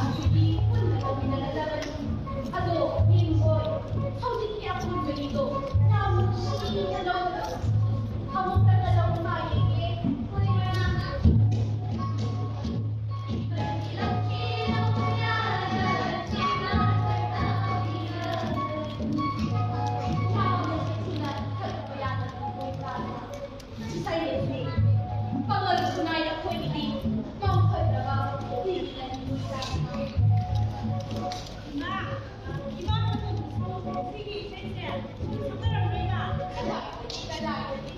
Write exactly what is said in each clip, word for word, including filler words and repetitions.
ꯑꯗꯨꯗꯤ ꯄꯨꯟꯅ ꯇꯧꯃꯤꯟꯅꯒꯗꯕꯅꯤ꯫ ꯑꯗꯣ ꯌꯦꯡꯉꯨꯀꯣ, ꯍꯧꯖꯤꯛꯀꯤ ꯑꯄꯨꯟꯕꯒꯤꯗꯣ ꯌꯥꯝ ꯅꯨꯡꯁꯤꯅ ꯂꯧꯒꯗꯕ꯫ ꯑꯃꯨꯛꯇ ꯂꯧ ꯃꯥꯒꯤꯒꯦ꯫ ꯏꯁꯩ ꯑꯁꯤ ꯄꯥꯡꯒꯜ ꯈꯨꯅꯥꯏ ꯑꯩꯈꯣꯏꯒꯤꯗꯤ ꯄꯥꯡꯈꯠꯅꯕ ꯄꯤꯕꯤꯔꯅꯤ꯫ ꯏꯃꯥ, ꯏꯃꯥ, ꯁꯤꯒꯤ ꯏꯁꯩꯁꯦ ꯁꯛꯅꯔꯝꯂꯣꯏꯗ꯫ ꯀꯗꯥꯏꯗꯒꯤ, ꯀꯗꯥꯏꯗꯒꯤ?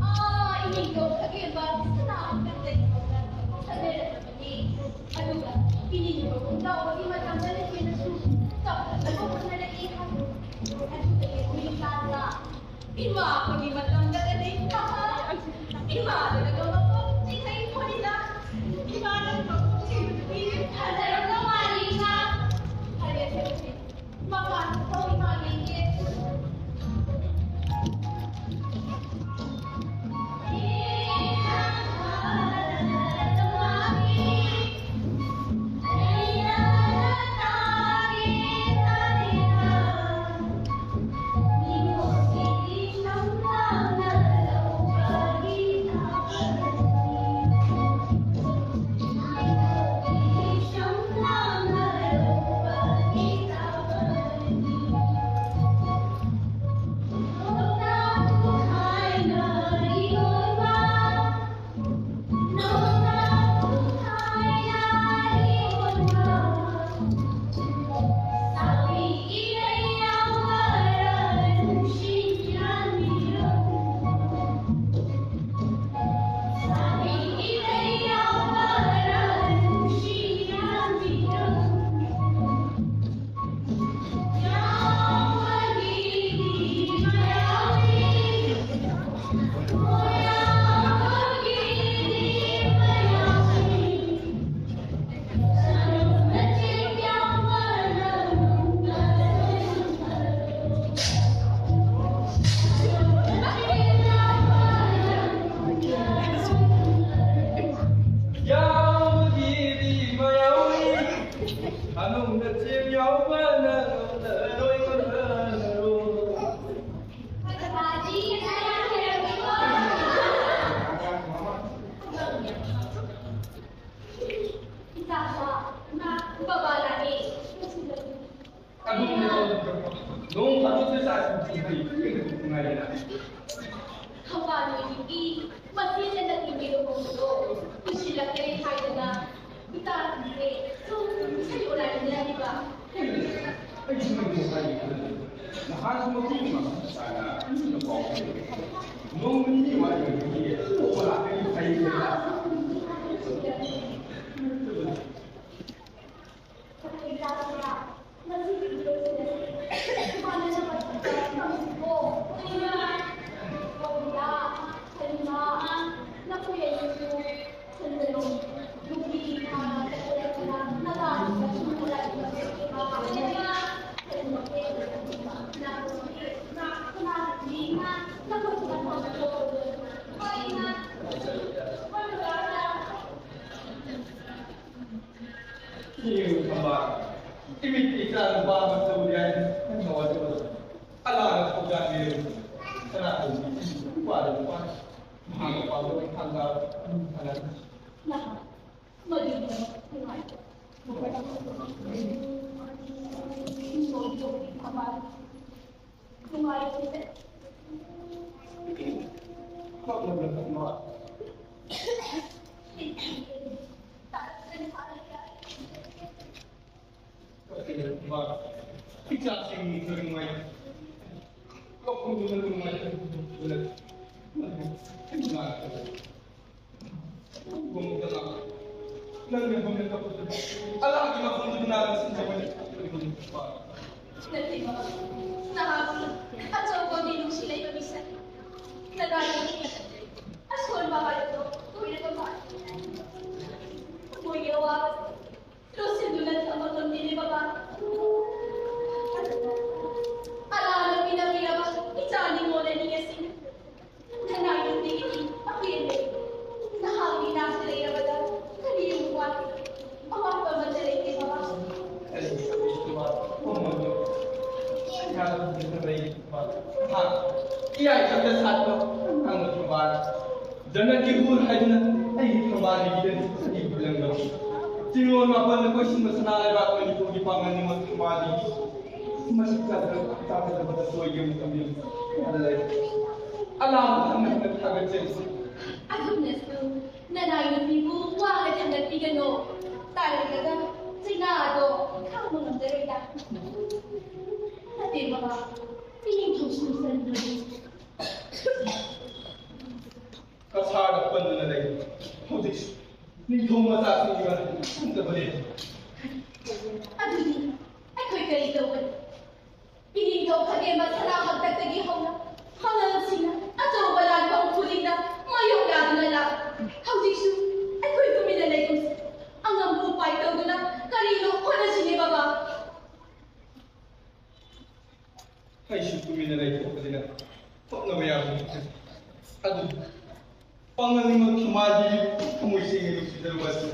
ꯑꯥ, ꯏꯅꯤꯡꯊꯧ ꯈꯥꯒꯦꯝꯕ ꯁꯅꯥ ꯃꯇꯝꯗꯒꯤ ꯍꯧꯅ ꯁꯛꯅꯔꯛꯂꯕꯅꯤ꯫ ꯑꯗꯨꯒ ꯏꯅꯤꯡꯊꯧ ꯂꯥꯎꯕꯒꯤ ꯃꯇꯝꯗꯅ ꯍꯦꯟꯅꯁꯨ ꯆꯥꯎꯈꯠꯅꯕ ꯍꯣꯠꯅꯔꯛꯏ꯫ ꯑꯗꯨꯗꯒꯤ ꯍꯧꯖꯤꯛꯀꯥꯟꯗ ꯏꯃꯥ ꯑꯩꯈꯣꯏꯒꯤ ꯃꯇꯝꯗꯒꯗꯤ ꯏꯃꯥꯗꯨꯅꯒ ꯃꯀꯣꯛ ꯆꯤꯡꯉꯩ ꯐꯣꯟꯅꯤꯅ ꯏꯃꯥꯅ ꯃꯀꯣꯛ ꯆꯤꯡꯕꯗꯨꯗꯤ ꯐꯖꯔꯝꯗꯧ ꯃꯥꯜꯂꯤ ꯏꯃꯥ꯫ ꯐꯔꯦ, ꯐꯔꯦ, ꯐꯔꯦ꯫ ꯃꯄꯥꯟ ꯊꯣꯛ ꯏꯃꯥ ꯌꯦꯡꯒꯦ꯫ ꯌꯦꯡꯉꯨ ꯊꯝꯕꯥꯜ, ꯏꯃꯤꯠꯀꯤ ꯏꯆꯥ ꯅꯨꯄꯥ ꯑꯃ ꯇꯧꯔꯦ ꯍꯥꯏꯅ ꯅꯪ ꯊꯋꯥꯏ ꯇꯧꯕ꯫ ꯑꯂꯥꯅ ꯊꯧꯖꯥꯟ ꯌꯦꯡꯉꯨ, ꯁꯅꯥꯇꯣꯝꯕꯤ ꯅꯨꯄꯥꯗ ꯅꯨꯄꯥ, ꯃꯍꯥꯛ ꯅꯨꯄꯥꯗꯣ ꯊꯥꯡꯒꯥ ꯊꯥꯡꯒꯥ꯫ ꯅꯍꯥ, ꯃꯗꯨꯒꯤꯗꯃꯛ ꯅꯨꯡꯉꯥꯏꯇꯦ꯫ ꯊꯝꯕꯥꯜ, ꯅꯨꯡꯉꯥꯏꯇꯦ꯫ ꯀꯞꯅꯕ ꯊꯝꯕꯥꯜ꯫ ꯅꯠꯇꯦ, ꯃꯃꯥ꯫ ꯅꯍꯥꯛ ꯑꯆꯧꯕ ꯃꯤꯅꯨꯡꯁꯤ ꯂꯩꯕ ꯃꯤꯁꯛ꯫ ꯅꯅꯥꯏꯒꯤ ꯑꯁꯣꯟꯕ ꯍꯥꯏꯕꯗꯣ ꯑꯣꯏꯔꯕ ꯃꯥꯜꯂꯤ꯫ ꯃꯣꯏꯒꯤ ꯑꯋꯥꯕꯁꯦ ꯂꯣꯠꯁꯤꯟꯗꯨꯅ ꯊꯝꯕ ꯉꯝꯗꯦꯅꯦ ꯕꯕꯥ꯫ ꯑꯗꯨꯅ ꯑꯂꯥꯅ ꯄꯤꯅꯕꯤꯔꯕ ꯏꯆꯥ ꯅꯤꯉꯣꯜ ꯑꯅꯤ ꯑꯁꯤ ꯅꯅꯥꯏ ꯅꯨꯄꯤꯒꯤꯗꯤ ꯑꯄꯦꯟꯕꯅꯤ꯫ ꯅꯍꯥꯛꯀꯤ ꯏꯅꯥꯛꯇ ꯂꯩꯔꯕꯗ ꯀꯔꯤ ꯑꯃꯨꯛ ꯋꯥꯠꯂꯤ? ꯑꯋꯥꯠꯄ ꯑꯃꯠꯇ ꯂꯩꯇꯦ ꯕꯕꯥ꯫ ꯑꯩ ꯏꯃꯥ ꯊꯣꯡꯕꯗꯨ ꯏꯁꯥꯗ ꯐꯖꯅ ꯂꯩ꯫ ꯍꯥ? ꯏꯌꯥꯏ ꯈꯛꯇ ꯁꯥꯠꯄ ꯑꯉꯥꯡꯕ ꯊꯝꯕꯥꯜ꯫ ꯖꯟꯅꯠꯀꯤ ꯍꯨꯔ ꯍꯥꯏꯗꯨꯅ ꯑꯩꯒꯤ ꯊꯝꯕꯥꯜꯒꯤꯗꯃꯛ ꯑꯩꯒꯤ ꯈꯨꯂꯪꯗꯣ꯫ ꯆꯤꯡꯂꯣꯟ ꯃꯥꯄꯟꯅ ꯀꯣꯏꯁꯤꯟꯕ ꯁꯅꯥ ꯂꯩꯕꯥꯛ ꯃꯅꯤꯄꯨꯔꯒꯤ ꯄꯥꯉꯜ ꯅꯤꯉꯣꯜ ꯊꯝꯕꯥꯜꯒꯤ ꯃꯁꯛ ꯆꯥꯗꯕ ꯆꯥꯗꯕꯗ ꯁꯣꯏꯒꯦ ꯃꯇꯝꯗ ꯌꯥꯝꯅ ꯂꯩ꯫ ꯑꯂꯥꯕ ꯊꯝꯅ ꯊꯥꯒꯠꯆꯔꯤ꯫ ꯑꯗꯨꯝꯅꯁꯨ ꯅꯅꯥꯏ ꯅꯨꯄꯤꯕꯨ ꯋꯥꯅ ꯊꯥꯡꯒꯠꯄꯤꯒꯅꯨ꯫ ꯇꯥꯏꯔꯒ ꯆꯩꯅꯥ ꯑꯗꯣ ꯈꯥꯡꯕ ꯉꯝꯖꯔꯣꯏꯗ꯫ ꯅꯠꯇꯦ ꯃꯃꯥ, ꯄꯤꯅꯤꯡꯊꯧ ꯁꯨꯝꯁꯟꯗ꯭ꯔꯕꯗꯤ꯫ ꯀꯁꯥꯔꯗ ꯄꯟꯗꯨꯅ ꯂꯩ꯫ ꯍꯧꯖꯤꯛꯁꯨ ꯅꯤꯡꯊꯧ ꯃꯆꯥꯁꯤꯡꯒꯤ ꯃꯔꯛꯇ ꯈꯪꯗꯕ ꯂꯩ꯫ ꯑꯗꯨꯗꯤ ꯑꯩꯈꯣꯏ ꯀꯔꯤ ꯇꯧꯒꯅꯤ? ꯏꯅꯤꯡꯊꯧ ꯈꯥꯒꯦꯝꯕ ꯁꯅꯥ ꯍꯥꯛꯇꯛꯇꯒꯤ ꯍꯧꯅ ꯃꯉꯜꯁꯤꯡꯅ ꯑꯆꯧꯕ ꯂꯥꯟꯐꯝ ꯈꯨꯗꯤꯡꯗ ꯃꯥꯌꯣꯛ ꯌꯥꯗꯨꯅ ꯂꯥꯛ꯫ ꯍꯧꯖꯤꯛꯁꯨ ꯑꯩꯈꯣꯏ ꯇꯨꯃꯤꯟꯅ ꯂꯩꯒꯨꯝꯁꯤ꯫ ꯑꯉꯝꯕ ꯎꯄꯥꯏ ꯇꯧꯗꯨꯅ ꯀꯔꯤꯅꯣ ꯍꯣꯠꯅꯁꯤꯅꯦ ꯕꯕꯥ꯫ ꯑꯩꯁꯨ ꯇꯨꯃꯤꯟꯅ ꯂꯩꯊꯣꯛꯄꯁꯤꯅ ꯍꯣꯠꯅꯕ ꯌꯥꯕ ꯅꯠꯇꯦ꯫ ꯑꯗꯨꯕꯨ ꯄꯥꯡꯒꯜ ꯅꯤꯡꯕ ꯊꯧꯃꯥꯜꯒꯤ ꯊꯃꯣꯏ ꯁꯦꯡꯅ ꯅꯨꯡꯁꯤꯖꯔꯨꯕ ꯑꯁꯤ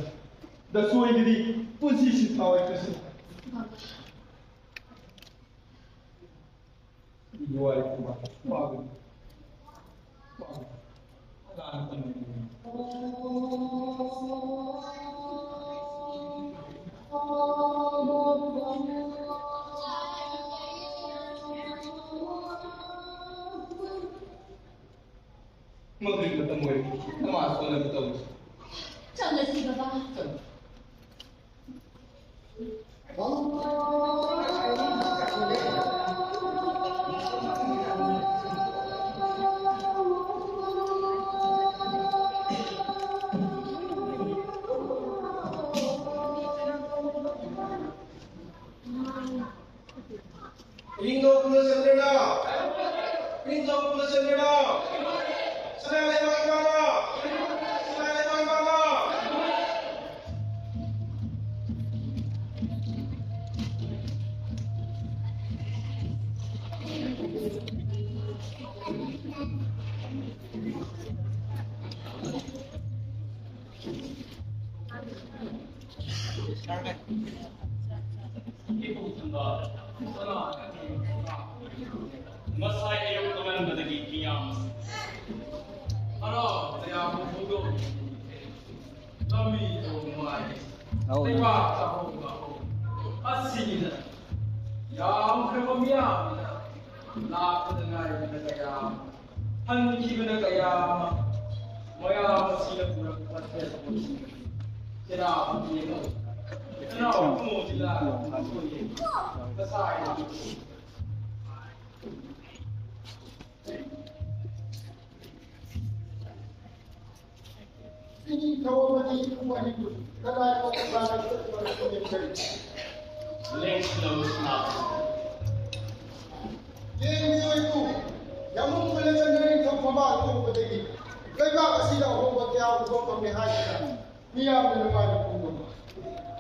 ꯗꯁꯣꯏꯒꯤꯗꯤ ꯄꯨꯟꯁꯤꯁꯤ ꯊꯥꯎꯋꯥꯏ ꯀꯩꯁꯨ꯫ ꯃꯒ꯭ꯔꯤꯕ ꯃꯇꯝ ꯑꯣꯏꯔꯦ꯫ ꯅꯃꯥꯖ ꯁꯣꯟꯅꯕ ꯇꯧꯔꯁꯤ꯫ ꯆꯠꯂꯁꯤ ꯕꯕꯥ꯫ ꯆꯠꯂꯣ꯫ ꯏꯪꯗꯧ ꯄꯨꯔꯆꯟꯗ꯭ꯔꯅ, ꯏꯪꯗꯧ ꯄꯨꯔꯆꯟꯗ꯭ꯔꯅ, ꯁꯅꯥ ꯂꯩꯕꯥꯛ ꯏꯃꯥꯅ, ꯁꯅꯥ ꯂꯩꯕꯥꯛ ꯏꯃꯥꯅ꯫ ꯉꯁꯥꯏ ꯑꯌꯨꯛ ꯅꯣꯡꯉꯥꯟꯕꯗꯒꯤ ꯃꯤꯌꯥꯝ ꯍꯔꯥꯎ ꯇꯌꯥꯝꯅ ꯐꯣꯡꯗꯣꯛꯂꯤ꯫ ꯂꯝꯕꯤ ꯊꯣꯡ ꯅꯨꯡꯉꯥꯏ꯫ ꯂꯩꯕꯥꯛ ꯆꯥꯍꯧ ꯉꯥꯍꯧ꯫ ꯑꯁꯤꯅ ꯌꯥꯝꯈ꯭ꯔꯕ ꯃꯤꯌꯥꯝꯅ ꯂꯥꯛꯄꯗ ꯉꯥꯏꯔꯤꯕ ꯀꯌꯥ ꯑꯃ꯫ ꯍꯟꯈꯤꯕꯅ ꯀꯌꯥ ꯑꯃ꯫ ꯃꯌꯥꯝ ꯑꯁꯤꯅ ꯄꯨꯔꯛꯄ ꯁꯦꯜ ꯊꯨꯝꯁꯤꯡ ꯑꯁꯤ ꯁꯦꯅꯥꯄꯇꯤ ꯑꯃ ꯁꯅꯥ ꯀꯨꯃꯣ ꯖꯤꯂꯥ ꯑꯃ ꯑꯣꯏꯌꯦ꯫ ꯉꯁꯥꯏ ꯏꯅꯤꯡꯊꯧ ꯑꯃꯗꯤ ꯏꯄꯨ ꯑꯅꯤꯕꯨ ꯀꯗꯥꯏ ꯐꯥꯎꯕ ꯇꯥꯟꯅ ꯆꯠꯄ ꯂꯦꯡꯁꯤꯜꯂꯕ ꯁꯅꯥ꯫ ꯌꯦꯡꯕꯤꯌꯨ ꯏꯄꯨ, ꯌꯥꯝꯕꯨꯡ ꯀꯨꯂꯆꯟꯗ꯭ꯔ ꯅꯤꯡꯊꯧ ꯐꯝꯕꯥꯜ ꯊꯣꯛꯄꯗꯒꯤ ꯂꯩꯕꯥꯛ ꯑꯁꯤꯗ ꯑꯍꯣꯡꯕ ꯀꯌꯥ ꯎꯕ ꯐꯪꯂꯦ ꯍꯥꯏꯗꯅ ꯃꯤꯌꯥꯝꯅ ꯅꯨꯡꯉꯥꯏꯕ ꯐꯣꯡꯗꯣꯛꯏ꯫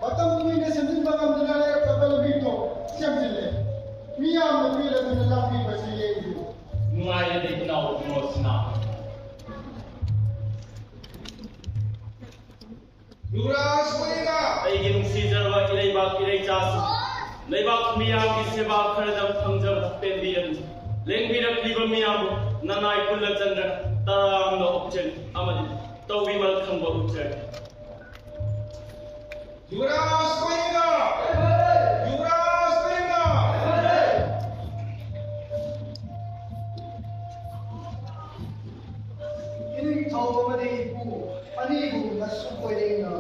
ꯃꯇꯝ ꯀꯨꯏꯅ ꯁꯦꯝꯖꯤꯟꯕ ꯉꯝꯗꯅ ꯂꯩꯔꯛꯂꯕ ꯂꯝꯕꯤꯗꯣ ꯁꯦꯝꯖꯤꯜꯂꯦ꯫ ꯃꯤꯌꯥꯝꯅ ꯄꯦꯜꯂꯗꯨꯅ ꯂꯥꯛꯄꯤꯕꯁꯤ ꯌꯦꯡꯕꯤꯌꯨ꯫ ꯅꯨꯡꯉꯥꯏꯔꯦꯗ ꯏꯅꯥꯎ ꯏꯃꯣꯁꯅꯥ꯫ ꯌꯨꯕꯔꯥꯖ ꯃꯣꯏꯅ ꯑꯩꯒꯤ ꯅꯨꯡꯁꯤꯖꯔꯕ ꯏꯔꯩꯕꯥꯛ ꯏꯔꯩꯆꯥꯁꯤꯡ, ꯂꯩꯕꯥꯛ ꯃꯤꯌꯥꯝꯒꯤ ꯁꯦꯕꯥ ꯈꯔꯗꯪ ꯐꯪꯖꯕꯗ ꯄꯦꯟꯕꯤꯔꯅꯨ꯫ ꯂꯦꯡꯕꯤꯔꯛꯂꯤꯕ ꯃꯤꯌꯥꯝꯕꯨ ꯅꯅꯥꯏ ꯀꯨꯜꯂ ꯆꯟꯗ꯭ꯔꯅ ꯇꯔꯥꯝꯅ ꯑꯣꯛꯆꯔꯤ ꯑꯃꯗꯤ ꯇꯧꯕꯤꯃꯜ ꯈꯪꯕ ꯎꯠꯆꯔꯤ꯫ ꯌꯨꯕꯔꯥꯖ ꯀꯣꯏꯅ! ꯌꯨꯕꯔꯥꯖ ꯀꯣꯏꯅ! ꯏꯅꯤꯡꯊꯧ ꯑꯃꯗꯤ ꯏꯄꯨ ꯑꯅꯤꯕꯨ ꯅꯁꯨ ꯀꯣꯏꯔꯦꯡꯅ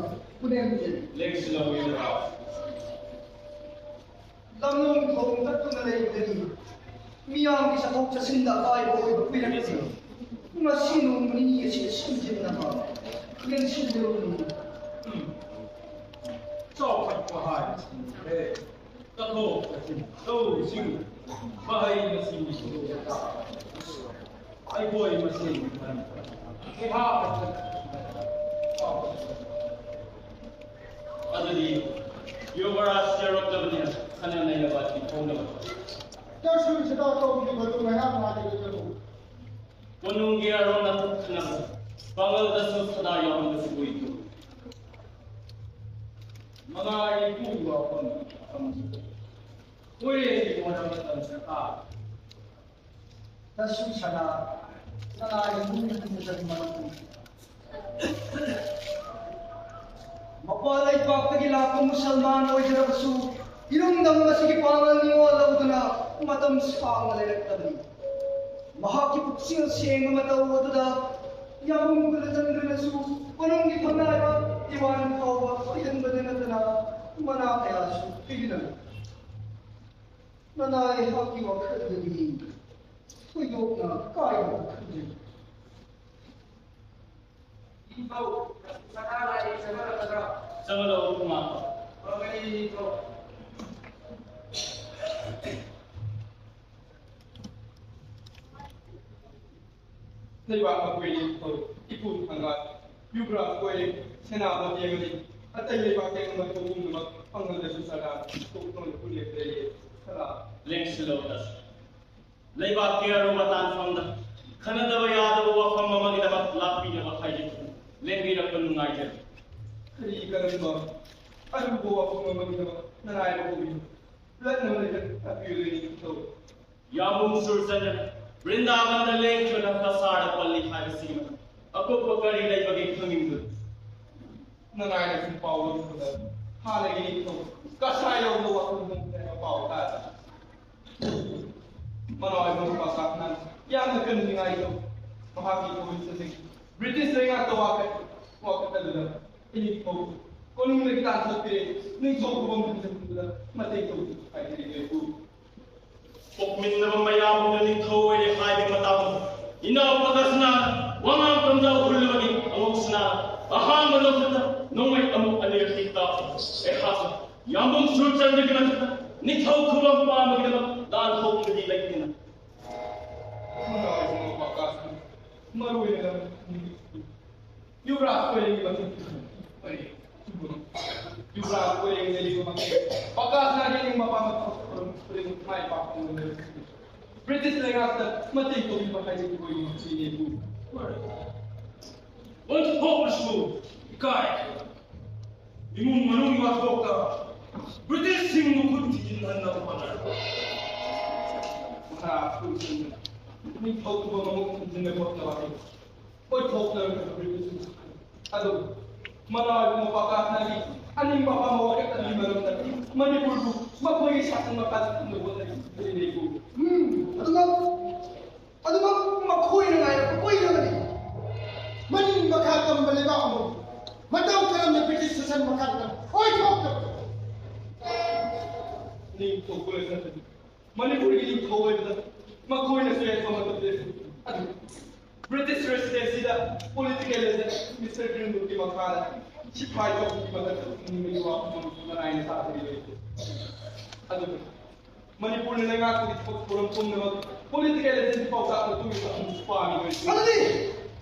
ꯄꯨꯅꯦꯝꯖꯩ꯫ ꯂꯦꯡꯁꯤꯜꯂꯛꯎ ꯌꯨꯕꯔꯥꯖ꯫ ꯂꯝꯂꯣꯡ ꯊꯣꯡ ꯆꯠꯇꯨꯅ ꯂꯩꯕꯗꯒꯤ ꯃꯤꯌꯥꯝꯒꯤ ꯆꯠꯊꯣꯛ ꯆꯠꯁꯤꯟꯗ ꯑꯀꯥꯏꯕ ꯑꯣꯏꯕ ꯀꯨꯏꯔꯛꯂꯁꯤ ꯉꯁꯤ ꯅꯣꯡꯃ ꯅꯤꯅꯤ ꯑꯁꯤꯗ ꯁꯤꯟꯖꯤꯟꯅꯕ ꯌꯦꯡꯁꯤꯟꯕꯤꯔꯝꯃꯨ꯫ ꯆꯥꯎꯈꯠꯄ ꯍꯥꯏꯕꯁꯤꯅꯤꯅꯦ꯫ ꯆꯠꯊꯣꯛ ꯆꯠꯁꯤꯟ ꯇꯧꯔꯤꯁꯤꯡ ꯃꯍꯩ ꯃꯁꯤꯡ ꯑꯩꯈꯣꯏ ꯃꯁꯦꯟ ꯁꯤꯍꯥ ꯑꯗꯨꯗꯤ ꯌꯨꯕꯔꯥꯖ ꯌꯧꯔꯛꯂꯕꯅꯤꯅ ꯈꯟꯅ ꯅꯩꯅꯕ ꯑꯁꯤ ꯍꯧꯅꯕ꯫ ꯆꯠꯁꯨ ꯁꯤꯗ ꯇꯧꯈꯤꯕꯗꯨ ꯉꯥꯏꯍꯥꯛ ꯉꯥꯏꯒꯗꯕ꯫ ꯀꯣꯅꯨꯡꯒꯤ ꯑꯔꯣꯟ ꯑꯊꯨꯞ ꯈꯟꯅꯕ ꯄꯥꯡꯒꯜꯗꯁꯨ ꯁꯗꯥ ꯌꯥꯎꯍꯟꯕꯁꯨ ꯑꯣꯏꯈꯤ꯫ ꯃꯉꯥꯏ ꯄꯨꯔꯤꯕ ꯋꯥꯐꯝ ꯊꯝꯈꯤ꯫ ꯀꯣꯏꯔꯦꯁꯤ ꯃꯣꯏꯔꯥꯡ ꯃꯇꯝ ꯁꯔꯀꯥꯔ ꯇꯁꯨ ꯁꯅꯥ ꯁꯅꯥꯒꯤ ꯃꯨꯡ ꯍꯟꯕꯗ ꯃꯔꯝ ꯃꯄꯥꯟ ꯂꯩꯕꯥꯛꯇꯒꯤ ꯂꯥꯛꯄ ꯃꯨꯁꯜꯃꯥꯟ ꯑꯣꯏꯖꯔꯕꯁꯨ ꯏꯔꯝꯗꯝ ꯑꯁꯤꯒꯤ ꯄꯥꯡꯒꯜ ꯅꯤꯉꯣꯜ ꯂꯧꯗꯨꯅ ꯃꯇꯝ ꯁꯥꯡꯅ ꯂꯩꯔꯛꯂꯕꯅꯤ꯫ ꯃꯍꯥꯛꯀꯤ ꯄꯨꯛꯆꯦꯜ ꯁꯦꯡꯕ ꯃꯇꯧ ꯑꯗꯨꯗ ꯌꯥꯝꯕꯨꯡ ꯀꯨꯂꯆꯟꯗ꯭ꯔꯅꯁꯨ ꯀꯣꯅꯨꯡꯒꯤ ꯐꯝꯅꯥꯏꯕ ꯗꯤꯋꯥꯟ ꯐꯥꯎꯕ ꯑꯣꯏꯍꯟꯕꯗ ꯅꯠꯇꯅ ꯃꯅꯥ ꯀꯌꯥꯁꯨ ꯄꯤꯕꯤꯔꯝꯃꯤ꯫ ꯅꯅꯥꯏ ꯑꯩꯍꯥꯛꯀꯤ ꯋꯥꯈꯜꯗꯗꯤ ꯊꯣꯏꯗꯣꯛꯅ ꯀꯥꯏꯕ ꯈꯟꯖꯩ꯫ ꯅꯤꯡꯊꯧ, ꯁꯅꯥ ꯂꯥꯏ ꯆꯪꯍꯜꯂꯛꯀꯗ꯭ꯔꯥ? ꯆꯪꯍꯜꯂꯛꯑꯣ, ꯏꯃꯥ꯫ ꯐꯒꯅꯤ, ꯅꯤꯡꯊꯧ꯫ ꯂꯩꯕꯥꯛ ꯃꯈꯣꯏꯅꯤ ꯏꯄꯨ ꯊꯪꯒꯥꯜ, ꯌꯨꯕ꯭ꯔꯥꯖ ꯀꯣꯏꯔꯦ, ꯁꯦꯅꯥꯄꯇꯤ ꯑꯃꯗꯤ ꯑꯇꯩ ꯂꯩꯕꯥꯛ ꯇꯦꯡ ꯑꯃ ꯊꯣꯛꯄꯨꯝꯅꯃꯛ ꯄꯥꯡꯒꯜꯗꯁꯨ ꯁꯔꯗꯥꯔ ꯇꯣꯛꯇꯣꯟ ꯄꯨꯂꯦꯞ ꯂꯩꯔꯦ꯫ ꯁꯔꯗꯥꯔ꯫ ꯂꯦꯡꯁꯤꯜꯂꯣ ꯇꯥꯁꯤ꯫ ꯂꯩꯕꯥꯛꯀꯤ ꯑꯔꯨꯕ ꯇꯥꯟꯐꯝꯗ ꯈꯟꯅꯗꯕ ꯌꯥꯗꯕ ꯋꯥꯐꯝ ꯑꯃꯒꯤꯗꯃꯛ ꯂꯥꯛꯄꯤꯅꯕ ꯍꯥꯏꯖꯔꯤ꯫ ꯂꯦꯡꯕꯤꯔꯛꯄ ꯅꯨꯡꯉꯥꯏꯖꯔꯦ꯫ ꯀꯔꯤ ꯀꯔꯝꯕ ꯑꯔꯨꯕ ꯋꯥꯐꯝ ꯑꯃꯒꯤꯗꯃꯛ ꯅꯔꯥꯏꯕꯛ ꯑꯣꯏꯕꯤꯌꯨ꯫ ꯂꯠꯅꯕ ꯂꯩꯇ ꯇꯥꯛꯄꯤꯌꯨ ꯅꯤꯡꯊꯧ꯫ ꯌꯥꯝꯕꯨꯡ ꯁꯨꯔꯆꯟꯗ꯭ꯔꯅ ꯕ꯭ꯔꯤꯟꯗꯥꯕꯟꯗ ꯂꯦꯡꯗꯅ ꯀꯁꯥꯔꯗ ꯄꯜꯂꯤ ꯍꯥꯏꯕꯁꯤꯒꯤ ꯃꯊꯛ ꯑꯀꯨꯞꯄ ꯀꯔꯤ ꯂꯩꯕꯒꯦ ꯈꯪꯅꯤꯡꯕ? ꯅꯅꯥꯏꯅ ꯁꯨꯝ ꯄꯥꯎ ꯂꯧꯕꯗ ꯍꯥꯟꯅꯒꯤ ꯅꯤꯡꯊꯧ ꯀꯁꯥꯔ ꯌꯧꯅ ꯋꯥꯈꯜ ꯍꯣꯡꯗꯅ ꯄꯥꯎ ꯇꯥꯔꯦ꯫ ꯃꯅꯥꯎ ꯏꯕꯨꯡ ꯄꯥꯁꯥꯛꯅ ꯌꯥꯝꯅ ꯀꯟꯅꯤꯡꯉꯥꯏ ꯇꯧ꯫ ꯃꯍꯥꯛꯀꯤ ꯊꯧꯃꯤꯁꯤꯡ ꯕ꯭ꯔꯤꯇꯤꯁ ꯂꯩꯉꯥꯛꯇ ꯋꯥꯀꯠ ꯋꯥꯀꯠ ꯑꯗꯨꯗ ꯏꯅꯤꯡꯊꯧ ꯀꯣꯅꯨꯡꯗꯒꯤ ꯇꯥꯟꯊꯣꯛꯄꯤꯔꯦ꯫ ꯅꯤꯡꯊꯧ ꯈꯨꯕꯝ ꯍꯟꯖꯤꯟꯕꯗ ꯃꯇꯦꯡ ꯇꯧꯕꯤꯌꯨ ꯍꯥꯏꯖꯔꯤ ꯏꯕꯨꯡ꯫ ꯄꯣꯛꯃꯤꯟꯅꯕ ꯃꯌꯥꯝ ꯑꯃꯅ ꯅꯤꯡꯊꯧ ꯑꯣꯏꯔꯦ ꯍꯥꯏꯕꯒꯤ ꯃꯇꯥꯡꯗ ꯏꯅꯥꯎ ꯄ꯭ꯔꯗꯁꯅꯥꯅ ꯋꯥꯉꯥꯡ ꯄꯟꯖꯥꯎ ꯍꯨꯜꯂꯕꯒꯤ ꯑꯉꯧꯁꯅꯥ ꯑꯍꯥꯟꯕ ꯂꯧꯈꯠꯇ ꯅꯣꯡꯃꯩ ꯑꯃꯨꯛ ꯑꯅꯤꯔꯛꯇꯤ ꯀꯥꯞꯈꯤ꯫ ꯑꯩꯍꯥꯛꯅ ꯌꯥꯝꯕꯨꯡ ꯁꯨꯔꯆꯟꯗ꯭ꯔꯒꯤ ꯃꯊꯛꯇ ꯅꯤꯡꯊꯧ ꯈꯨꯕꯝ ꯄꯥꯝꯕꯒꯤꯗꯃꯛ ꯂꯥꯟ ꯍꯧꯈꯤꯕꯗꯤ ꯂꯩꯇꯦꯅ꯫ ꯃꯔꯨꯑꯣꯏꯅ ꯌꯨꯕꯔꯥꯖ ꯀꯣꯏꯔꯦꯡꯒꯤ ꯃꯊꯛ, ꯌꯨꯕꯔꯥꯖ ꯀꯣꯏꯔꯦꯡ ꯂꯩꯔꯤꯕ ꯃꯈꯩ ꯄꯀꯥꯁꯅꯥꯒꯤ ꯅꯤꯡ ꯃꯄꯥꯟꯗ ꯊꯣꯛꯄ ꯈꯨꯗꯤꯡꯃꯛ ꯃꯥꯏ ꯄꯥꯛꯄ ꯉꯝꯂꯣꯏ꯫ ꯕ꯭ꯔꯤꯇꯤꯁ ꯂꯩꯉꯥꯛꯇ ꯃꯇꯦꯡ ꯇꯧꯕꯤꯕ ꯍꯥꯏꯕꯗꯨ ꯑꯣꯏꯅ ꯁꯤꯅꯦꯕꯨ꯫ ꯑꯣꯟꯊꯣꯛꯅꯁꯨ ꯏꯀꯥꯏ꯫ ꯏꯃꯨꯡ ꯃꯅꯨꯡꯒꯤ ꯋꯥꯊꯣꯛꯇ ꯕ꯭ꯔꯤꯇꯤꯁꯁꯤꯡꯕꯨ ꯈꯨꯠ ꯊꯤꯖꯤꯟꯍꯟꯅꯕ ꯍꯣꯠꯅꯔꯤ꯫ ꯃꯍꯥꯔꯥꯖ ꯀꯨꯟꯁꯤꯡꯅ ꯅꯤꯡꯊꯧ ꯈꯨꯕꯝ ꯑꯃꯨꯛ ꯊꯤꯡꯖꯤꯟꯅꯕ ꯍꯣꯠꯅꯕ ꯑꯣꯏꯊꯣꯛꯂꯔꯕ ꯕ꯭ꯔꯤꯇꯤꯁꯁꯤꯡ ꯑꯗꯨ ꯃꯅꯥꯎ ꯏꯕꯨꯡ ꯄꯀꯥꯁꯅꯥꯒꯤ ꯑꯅꯤꯡꯕ ꯑꯄꯥꯝꯕ ꯋꯥꯔꯦꯞ ꯑꯗꯨꯒꯤ ꯃꯔꯝꯗ ꯃꯅꯤꯄꯨꯔꯕꯨ ꯃꯈꯣꯏꯒꯤ ꯁꯥꯁꯟ ꯃꯈꯥꯗ ꯊꯝꯅꯕ ꯍꯣꯠꯅꯔꯤ꯫ ꯎꯝ, ꯑꯗꯨꯃꯛ, ꯑꯗꯨꯃꯛ ꯃꯈꯣꯏꯅ ꯉꯥꯏꯔꯕ ꯀꯨꯏꯔꯕꯅꯤ꯫ ꯃꯅꯤꯡ ꯃꯈꯥ ꯇꯝꯕ ꯂꯩꯕꯥꯛ ꯑꯃꯕꯨ ꯃꯇꯧ ꯀꯔꯝꯅ ꯕ꯭ꯔꯤꯇꯤꯁ ꯁꯥꯁꯟ ꯃꯈꯥꯗ ꯑꯣꯏꯊꯣꯛꯇꯕ? ꯅꯤꯡꯊꯧ ꯀꯨꯂꯦꯁꯟ ꯃꯅꯤꯄꯨꯔꯒꯤ ꯅꯤꯡꯊꯧ ꯑꯣꯏꯕꯗ ꯃꯈꯣꯏꯅꯁꯨ ꯌꯥꯏꯐ ꯃꯇꯝꯗ ꯑꯗꯨ ꯕ꯭ꯔꯤꯇꯤꯁ ꯔꯦꯁꯤꯗꯦꯟꯁꯤꯗ ꯄꯣꯂꯤꯇꯤꯀꯦꯜ ꯑꯦꯖꯦꯟꯠ ꯃꯤꯁꯇꯔ ꯒ꯭ꯔꯤꯟꯋꯨꯗꯀꯤ ꯃꯈꯥꯗ ꯁꯤꯐꯥꯏ ꯆꯧꯀꯤꯒꯤ ꯃꯊꯛꯇ ꯐꯨꯝꯅꯤꯡꯕꯒꯤ ꯋꯥꯐꯝ ꯑꯃꯁꯨ ꯃꯔꯥꯏꯅ ꯁꯥꯗꯕ ꯂꯩꯇꯦ꯫ ꯑꯗꯨꯕꯨ ꯃꯅꯤꯄꯨꯔꯅ ꯂꯩꯉꯥꯛꯄꯒꯤ ꯊꯕꯛ ꯊꯧꯔꯝ ꯄꯨꯝꯅꯃꯛ ꯄꯣꯂꯤꯇꯤꯀꯦꯜ ꯑꯦꯖꯦꯟꯠꯀꯤ ꯄꯥꯎꯇꯥꯛ ꯃꯇꯨꯡ ꯏꯟꯅ ꯑꯃꯨꯛꯁꯨ ꯄꯥꯝꯃꯤ꯫ ꯑꯗꯨꯗꯤ,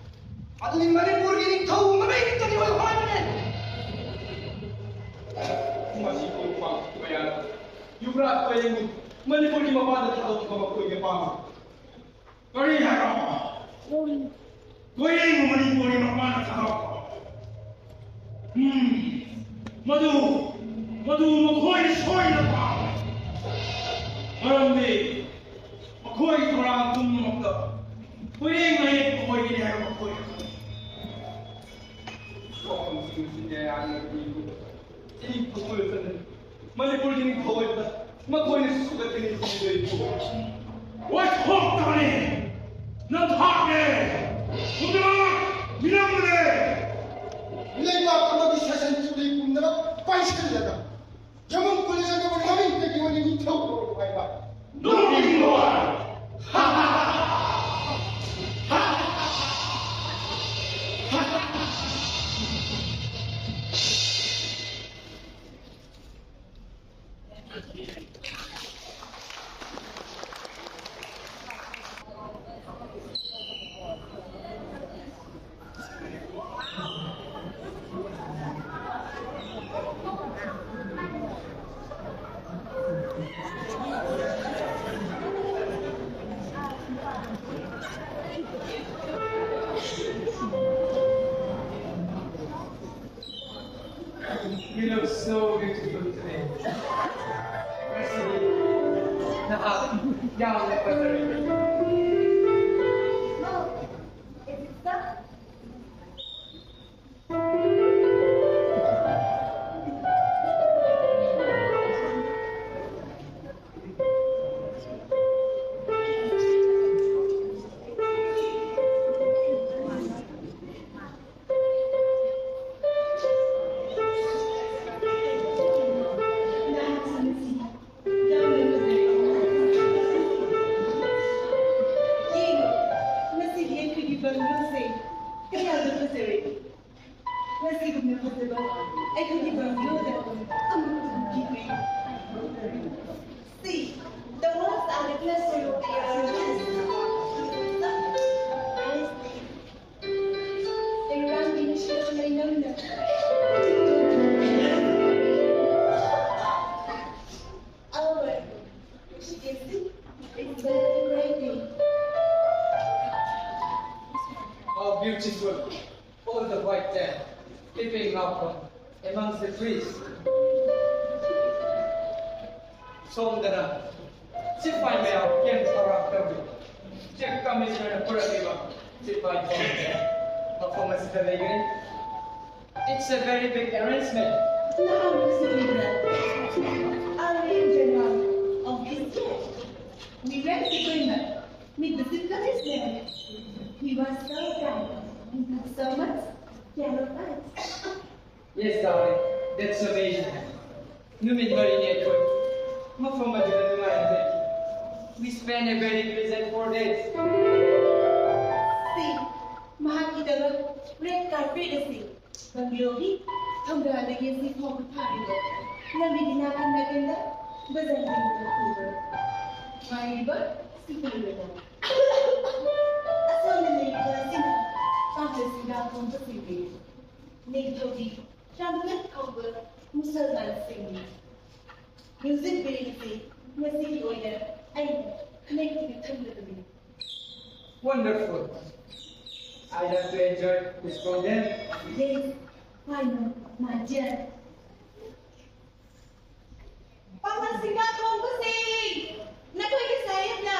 ꯑꯗꯨꯗꯤ ꯃꯅꯤꯄꯨꯔꯒꯤ ꯅꯤꯡꯊꯧ ꯃꯃꯤꯡ ꯀꯔꯤ ꯑꯣꯏꯌꯨ ꯍꯥꯏꯕꯅꯦ? ꯃꯁꯤ ꯄꯥꯡꯊꯣꯛꯄ ꯌꯥꯗꯦ꯫ ꯌꯨꯕꯔꯥꯖ ꯀꯣꯏꯔꯦꯡꯕꯨ ꯃꯅꯤꯄꯨꯔꯒꯤ ꯃꯄꯥꯟꯗ ꯊꯥꯗꯣꯛꯈꯤꯕ ꯃꯈꯣꯏꯒꯤ ꯑꯄꯥꯝꯕ꯫ ꯀꯔꯤ ꯍꯥꯏꯕ? ꯀꯣꯏꯔꯦꯡꯕꯨ ꯃꯅꯤꯄꯨꯔꯒꯤ ꯃꯄꯥꯟꯗ ꯊꯥꯗꯣꯛꯄ? ꯎꯝ, ꯃꯗꯨ ꯃꯗꯨ ꯃꯈꯣꯏꯅ ꯁꯣꯏꯗꯅ ꯄꯥꯝꯃꯤ꯫ ꯃꯔꯝꯗꯤ ꯃꯈꯣꯏ ꯊꯧꯔꯥꯡ ꯄꯨꯝꯅꯃꯛꯇ ꯈꯣꯏꯔꯦꯡ ꯂꯩꯔꯦ ꯃꯈꯣꯏꯒꯤꯅꯤ ꯍꯥꯏꯕ ꯃꯈꯣꯏꯅ ꯈꯪꯏ꯫ ꯋꯥꯐꯝꯁꯤꯡ ꯑꯁꯤ ꯀꯌꯥꯅ ꯄꯤꯕ ꯏꯅꯤꯡꯊꯧ ꯑꯣꯏꯔꯁꯅꯨ꯫ ꯃꯅꯤꯄꯨꯔꯒꯤ ꯅꯤꯡꯊꯧ ꯑꯣꯏꯕꯗ ꯃꯈꯣꯏꯅ ꯁꯨꯒꯠꯀꯅꯤ ꯊꯤꯗꯣꯏꯕꯨ꯫ ꯋꯥꯊꯣꯛꯇꯕꯅꯤ꯫ ꯅꯝꯊꯥꯛꯅꯦ꯫ ꯄꯨꯝꯅꯃꯛ ꯃꯤꯅꯝꯕꯅꯦ꯫ ꯂꯩꯕꯥꯛ ꯑꯃꯒꯤ ꯁꯦꯁꯟ ꯆꯨꯔꯤ ꯄꯨꯝꯅꯃꯛ ꯄꯥꯏꯁꯤꯜꯂꯒ ꯌꯥꯝꯕꯨꯡ ꯀꯣꯂꯦꯖ ꯑꯗꯨꯕꯨ ꯃꯃꯤꯡ ꯀꯩꯒꯤ ꯑꯣꯏꯅ ꯅꯤꯡꯊꯧ ꯀꯧꯔꯕ ꯍꯥꯏꯕ? ꯅꯣꯛꯅꯤꯡꯕ ꯋꯥ꯫ You look so beautiful today. ꯉꯁꯤꯗꯤ ꯅꯍꯥꯛ ꯌꯥꯝꯅ ꯐꯖꯔꯦ꯫ ꯌꯦꯡꯉꯣ, ꯉꯁꯤꯗꯤ ꯑꯩꯈꯣꯏꯒꯤ ꯕꯪꯒ꯭ꯂꯣꯁꯦ ꯀꯌꯥꯗ ꯐꯖꯔꯦ꯫ ꯉꯁꯤꯒꯨꯝꯅ ꯐꯖꯕ ꯑꯩꯈꯣꯏꯒꯤ ꯕꯪꯒ꯭ꯂꯣꯗ ꯑꯃꯨꯛ ꯊꯨꯡꯈꯤꯗ꯭ꯔꯤ꯫ See, the walls are reflected. They run in a straight line. Oh, she can see. It's very brightening. How beautiful! All the white there, peeping out from amongst the trees. ꯁꯣꯝꯗꯅ ꯁꯤꯐꯥꯏ ꯃꯌꯥꯝ ꯀꯦꯝ ꯊꯧꯔꯥꯡ ꯇꯧꯔꯤ꯫ ꯆꯤꯐ ꯀꯃꯤꯁꯅꯔꯅ ꯄꯨꯔꯛꯂꯤꯕ ꯁꯤꯐꯥꯏ ꯊꯧꯔꯝꯁꯦ ꯃꯐꯝ ꯑꯁꯤꯗ ꯂꯩꯒꯅꯤ꯫ It's a very big arrangement. Now, Mister Leader, I am General of this year. We read the agreement with the Sipkami's name. He was so kind and had so much care of us. Yes, darling, that's amazing. ꯅꯨꯃꯤꯠ ꯃꯔꯤꯅꯤ ꯑꯩꯈꯣꯏ ꯃꯐꯝ ꯑꯗꯨꯗ ꯅꯨꯡꯉꯥꯏꯅ ꯂꯩꯈꯤ꯫ We spent a very pleasant four days. ꯁꯤ ꯃꯍꯥꯛꯀꯤꯗꯃꯛ red carpet ꯑꯁꯤ ꯕꯪꯒ꯭ꯂꯣꯒꯤ ꯊꯣꯡꯒꯥꯜꯗꯒꯤ ꯑꯁꯤ ꯐꯥꯎꯕ ꯊꯥꯔꯤꯕ ꯂꯝꯕꯤꯒꯤ ꯅꯥꯀꯟ ꯅꯥꯀꯟꯗ ꯕꯖꯥꯔ ꯌꯦꯡꯕꯗ ꯎꯕ ꯃꯥꯏꯕ ꯁꯤꯐꯥꯏ ꯃꯌꯥꯝ꯫ ꯑꯁꯣꯝꯗ ꯂꯩꯔꯤꯕ ꯑꯁꯤꯅ ꯄꯥꯡꯒꯜ ꯁꯤꯡꯒꯥ ꯈꯣꯡꯕꯁꯤꯡꯅꯤ꯫ ꯅꯤꯡꯊꯧꯒꯤ ꯇ꯭ꯔꯝꯄꯦꯠ ꯀꯧꯕ ꯃꯨꯁꯜꯃꯥꯟꯁꯤꯡꯅꯤ꯫ ꯃ꯭ꯌꯨꯖꯤꯛ ꯕꯤꯠꯁꯤ ꯉꯁꯤꯒꯤ ꯑꯣꯏꯅ ꯑꯩꯅ ꯅꯤꯡꯊꯤꯅ ꯊꯝꯂꯕꯅꯤ꯫ Wonderful. I love to enjoy this program. Yes, why not, my dear? ꯄꯥꯡꯒꯜ ꯁꯤꯡꯒꯥ ꯈꯣꯡꯕꯁꯤꯡ, ꯅꯈꯣꯏꯒꯤ ꯁꯥꯍꯦꯕꯅ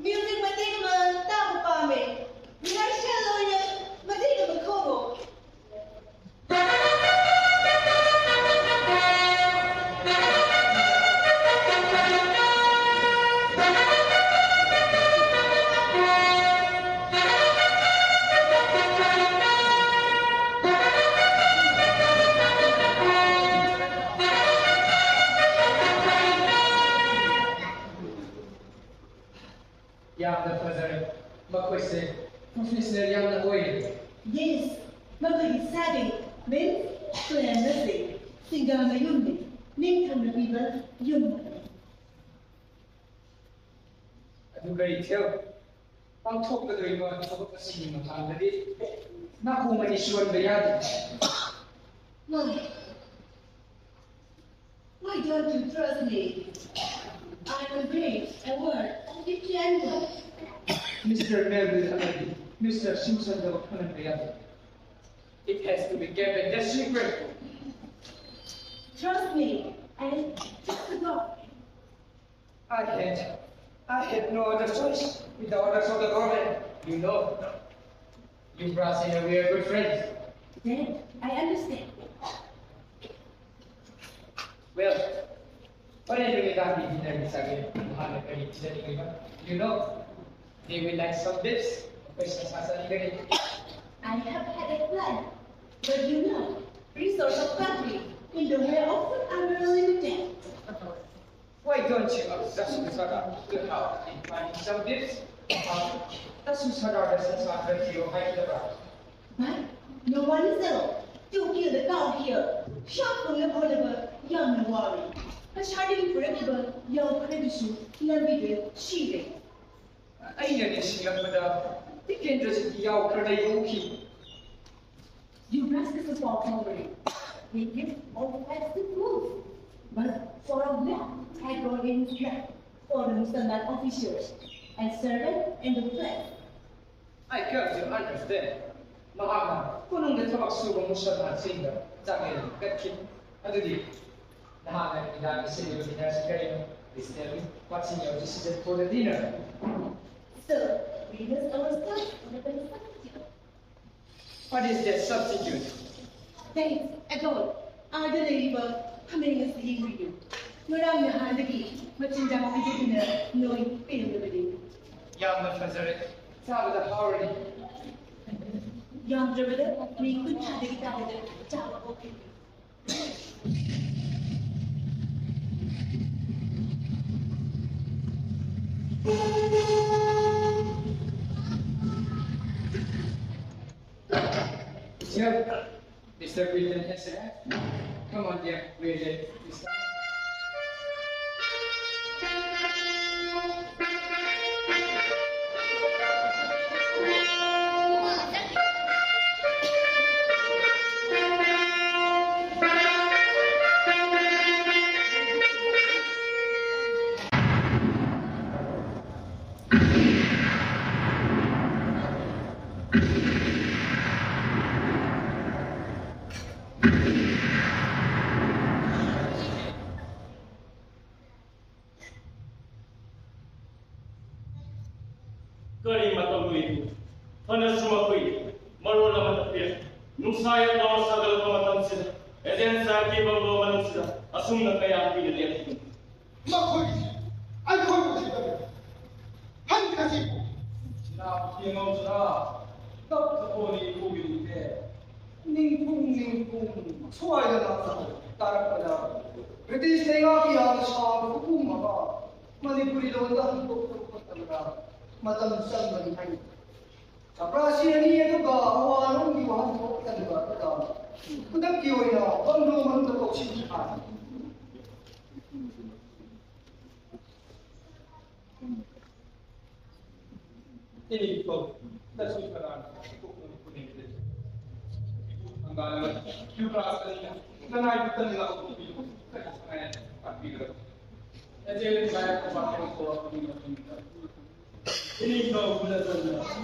ꯃ꯭ꯌꯨꯖꯤꯛ ꯃꯇꯦꯛ ꯑꯃ ꯇꯥꯕ ꯄꯥꯝꯃꯦ꯫ ꯔꯤꯍꯔꯁꯦꯜ ꯑꯣꯏꯅ ꯃꯇꯦꯛ ꯑꯃ ꯈꯣꯡꯉꯣ꯫ ꯌꯥꯝꯅ ꯐꯖꯔꯦ꯫ ꯃꯈꯣꯏꯁꯦ ꯄ꯭ꯔꯣꯐꯦꯁꯅꯦꯜ ꯌꯥꯝꯅ ꯑꯣꯏꯔꯦ꯫ Yes, ꯃꯈꯣꯏꯒꯤ ꯁꯥꯒꯩ ꯃꯤꯟꯁ ꯀ꯭ꯂꯦꯟ ꯑꯁꯤ ꯁꯤꯡꯒꯥ ꯃꯌꯨꯝꯅꯤ꯫ ꯅꯤꯡꯊꯧꯅ ꯄꯤꯕ ꯌꯨꯝ꯫ ꯑꯗꯨꯒ ꯏꯊꯤꯜ ꯄꯥꯡꯊꯣꯛꯀꯗꯧꯔꯤꯕ ꯊꯕꯛ ꯑꯁꯤꯒꯤ ꯃꯇꯥꯡꯗꯗꯤ ꯅꯥꯀꯣꯡ ꯑꯅꯤ ꯁꯨꯍꯟꯕ ꯌꯥꯗꯦ꯫ Why? Why don't you trust me? I am a great award and it can work. Mister Melville ꯑꯃꯗꯤ Mister Simpson ꯗ ꯋꯥꯈꯜꯍꯟꯕ ꯌꯥꯗꯦ꯫ It has to be kept a secret. Trust me and trust the God. I had, I had no other choice with the orders of the government. You know, you Brazil, we are good friends. Then I understand. Well, what are you going to be dinner with again? You know, they will like some dips. Question has a little I have had a plan, but you know, resource of country in the way of food are very limited. Why don't you ask Dasu Sara to help in finding some dips? Dasu Sara doesn't sound very high the But no one is able to kill the cow here. ꯁꯥ ꯐꯪꯅꯕ ꯍꯣꯠꯅꯕ ꯌꯥꯝꯅ ꯋꯥꯔꯦ꯫ ꯀꯁꯥꯔꯗꯒꯤ ꯄꯨꯔꯛꯈꯤꯕ ꯌꯥꯎ ꯈꯔꯗꯨꯁꯨ ꯂꯝꯕꯤꯗ ꯁꯤꯔꯦ꯫ ꯑꯩꯅ ꯅꯤꯡꯁꯤꯡꯂꯛꯄꯗ ꯇꯤꯀꯦꯟꯗ꯭ꯔꯖꯤꯠꯀꯤ ꯌꯥꯎ ꯈꯔ ꯂꯩꯕ ꯎꯈꯤ꯫ Yuvraj is a popular. He gives all types of food. But four of them had gone in his trap for the Musalman officials and servant and the press. I come to understand. ꯃꯍꯥꯛꯅ ꯀꯣꯅꯨꯡꯗ ꯊꯕꯛ ꯁꯨꯕ ꯃꯨꯁꯜꯃꯥꯟꯁꯤꯡꯗ ꯆꯥꯛꯂꯦꯟ ꯀꯠꯈꯤ꯫ ꯑꯗꯨꯗꯤ ꯅꯍꯥꯛꯅ ꯏꯔꯥꯡꯒꯤ ꯁꯤꯜꯂꯤꯕ ꯗꯤꯅꯔꯁꯤ ꯀꯔꯤꯅꯣ? Please tell me what's in your decision for the dinner? So, we must ourselves on the substitute. What is that substitute? Thanks, ꯑꯗꯣ ꯑꯥꯗ ꯂꯩꯔꯤꯕ ꯍꯥꯃꯦꯡ ꯑꯁꯤ ꯌꯦꯡꯕꯤꯌꯨ꯫ ꯉꯔꯥꯡ ꯅꯍꯥꯟꯗꯒꯤ ꯃꯆꯤꯟꯖꯥꯛ ꯄꯤꯖꯗꯨꯅ ꯅꯣꯏ ꯄꯦꯟꯗꯕꯅꯤ꯫ ꯌꯥꯝꯅ ꯐꯖꯔꯦ꯫ ꯆꯥꯕꯗ ꯍꯥꯎꯔꯅꯤ꯫ ꯌꯥꯝꯗ꯭ꯔꯕꯗ ꯃꯤ ꯀꯨꯟꯊ꯭ꯔꯥꯗꯒꯤ ꯇꯥꯕꯗ ꯆꯥꯕ ꯍꯧꯈꯤꯅꯤ꯫ Sir, Mister William S F, come on, dear, we're late. Mister ꯅꯁꯨ ꯃꯈꯣꯏ ꯃꯔꯣꯜ ꯑꯃ ꯇꯞꯄꯤꯔꯦ꯫ ꯅꯨꯡꯁꯥ ꯌꯥꯝꯅ ꯁꯥꯒꯠꯂꯛꯄ ꯃꯇꯝꯁꯤꯗ ꯑꯦꯖꯦꯟ ꯁꯥꯍꯦꯕꯀꯤ ꯕꯪꯒ꯭ꯂꯣ ꯃꯅꯨꯡꯁꯤꯗ ꯑꯁꯨꯝꯅ ꯀꯌꯥ ꯀꯨꯏꯅ ꯂꯦꯞꯈꯤꯅꯤ? ꯃꯈꯣꯏꯒꯤ, ꯑꯩꯈꯣꯏꯕꯨ ꯁꯤꯗꯕꯤꯔꯦ꯫ ꯍꯟꯈ꯭ꯔꯁꯤ꯫ ꯁꯤꯅꯥꯄꯇꯤ ꯉꯧꯁꯤꯔꯥ? ꯇꯞ ꯇꯞꯅ ꯏꯄꯨꯒꯤ ꯅꯤꯡꯊꯦ꯫ ꯅꯤꯡꯄꯨꯡ ꯅꯤꯡꯄꯨꯡ ꯁ꯭ꯋꯥꯏꯗ ꯂꯥꯛꯄ ꯇꯥꯔꯛꯄꯗ ꯕ꯭ꯔꯤꯇꯤꯁ ꯂꯩꯉꯥꯛꯀꯤ ꯌꯥꯝꯅ ꯁꯥꯡꯕ ꯍꯨꯀꯨꯝ ꯑꯃ ꯃꯅꯤꯄꯨꯔꯤ ꯂꯣꯟꯗ ꯍꯟꯗꯣꯛꯄ ꯈꯣꯠꯇꯕꯗ ꯃꯇꯝ ꯆꯪꯒꯅꯤ ꯍꯥꯏꯅ ꯆꯄ꯭ꯔꯥꯁꯤ ꯑꯅꯤ ꯑꯗꯨꯒ ꯑꯋꯥꯔꯣꯝꯒꯤ ꯋꯥꯍꯟꯊꯣꯛ ꯀꯟꯕ ꯑꯗꯨꯒ ꯈꯨꯗꯛꯀꯤ ꯑꯣꯏꯅ ꯕꯪꯒ꯭ꯂꯣ ꯃꯅꯨꯡꯗ ꯀꯧꯁꯤꯟꯈꯤ ꯍꯥꯏ꯫ ꯏꯅꯤꯡꯊꯧ ꯀꯨꯂꯆꯟꯗ꯭ꯔ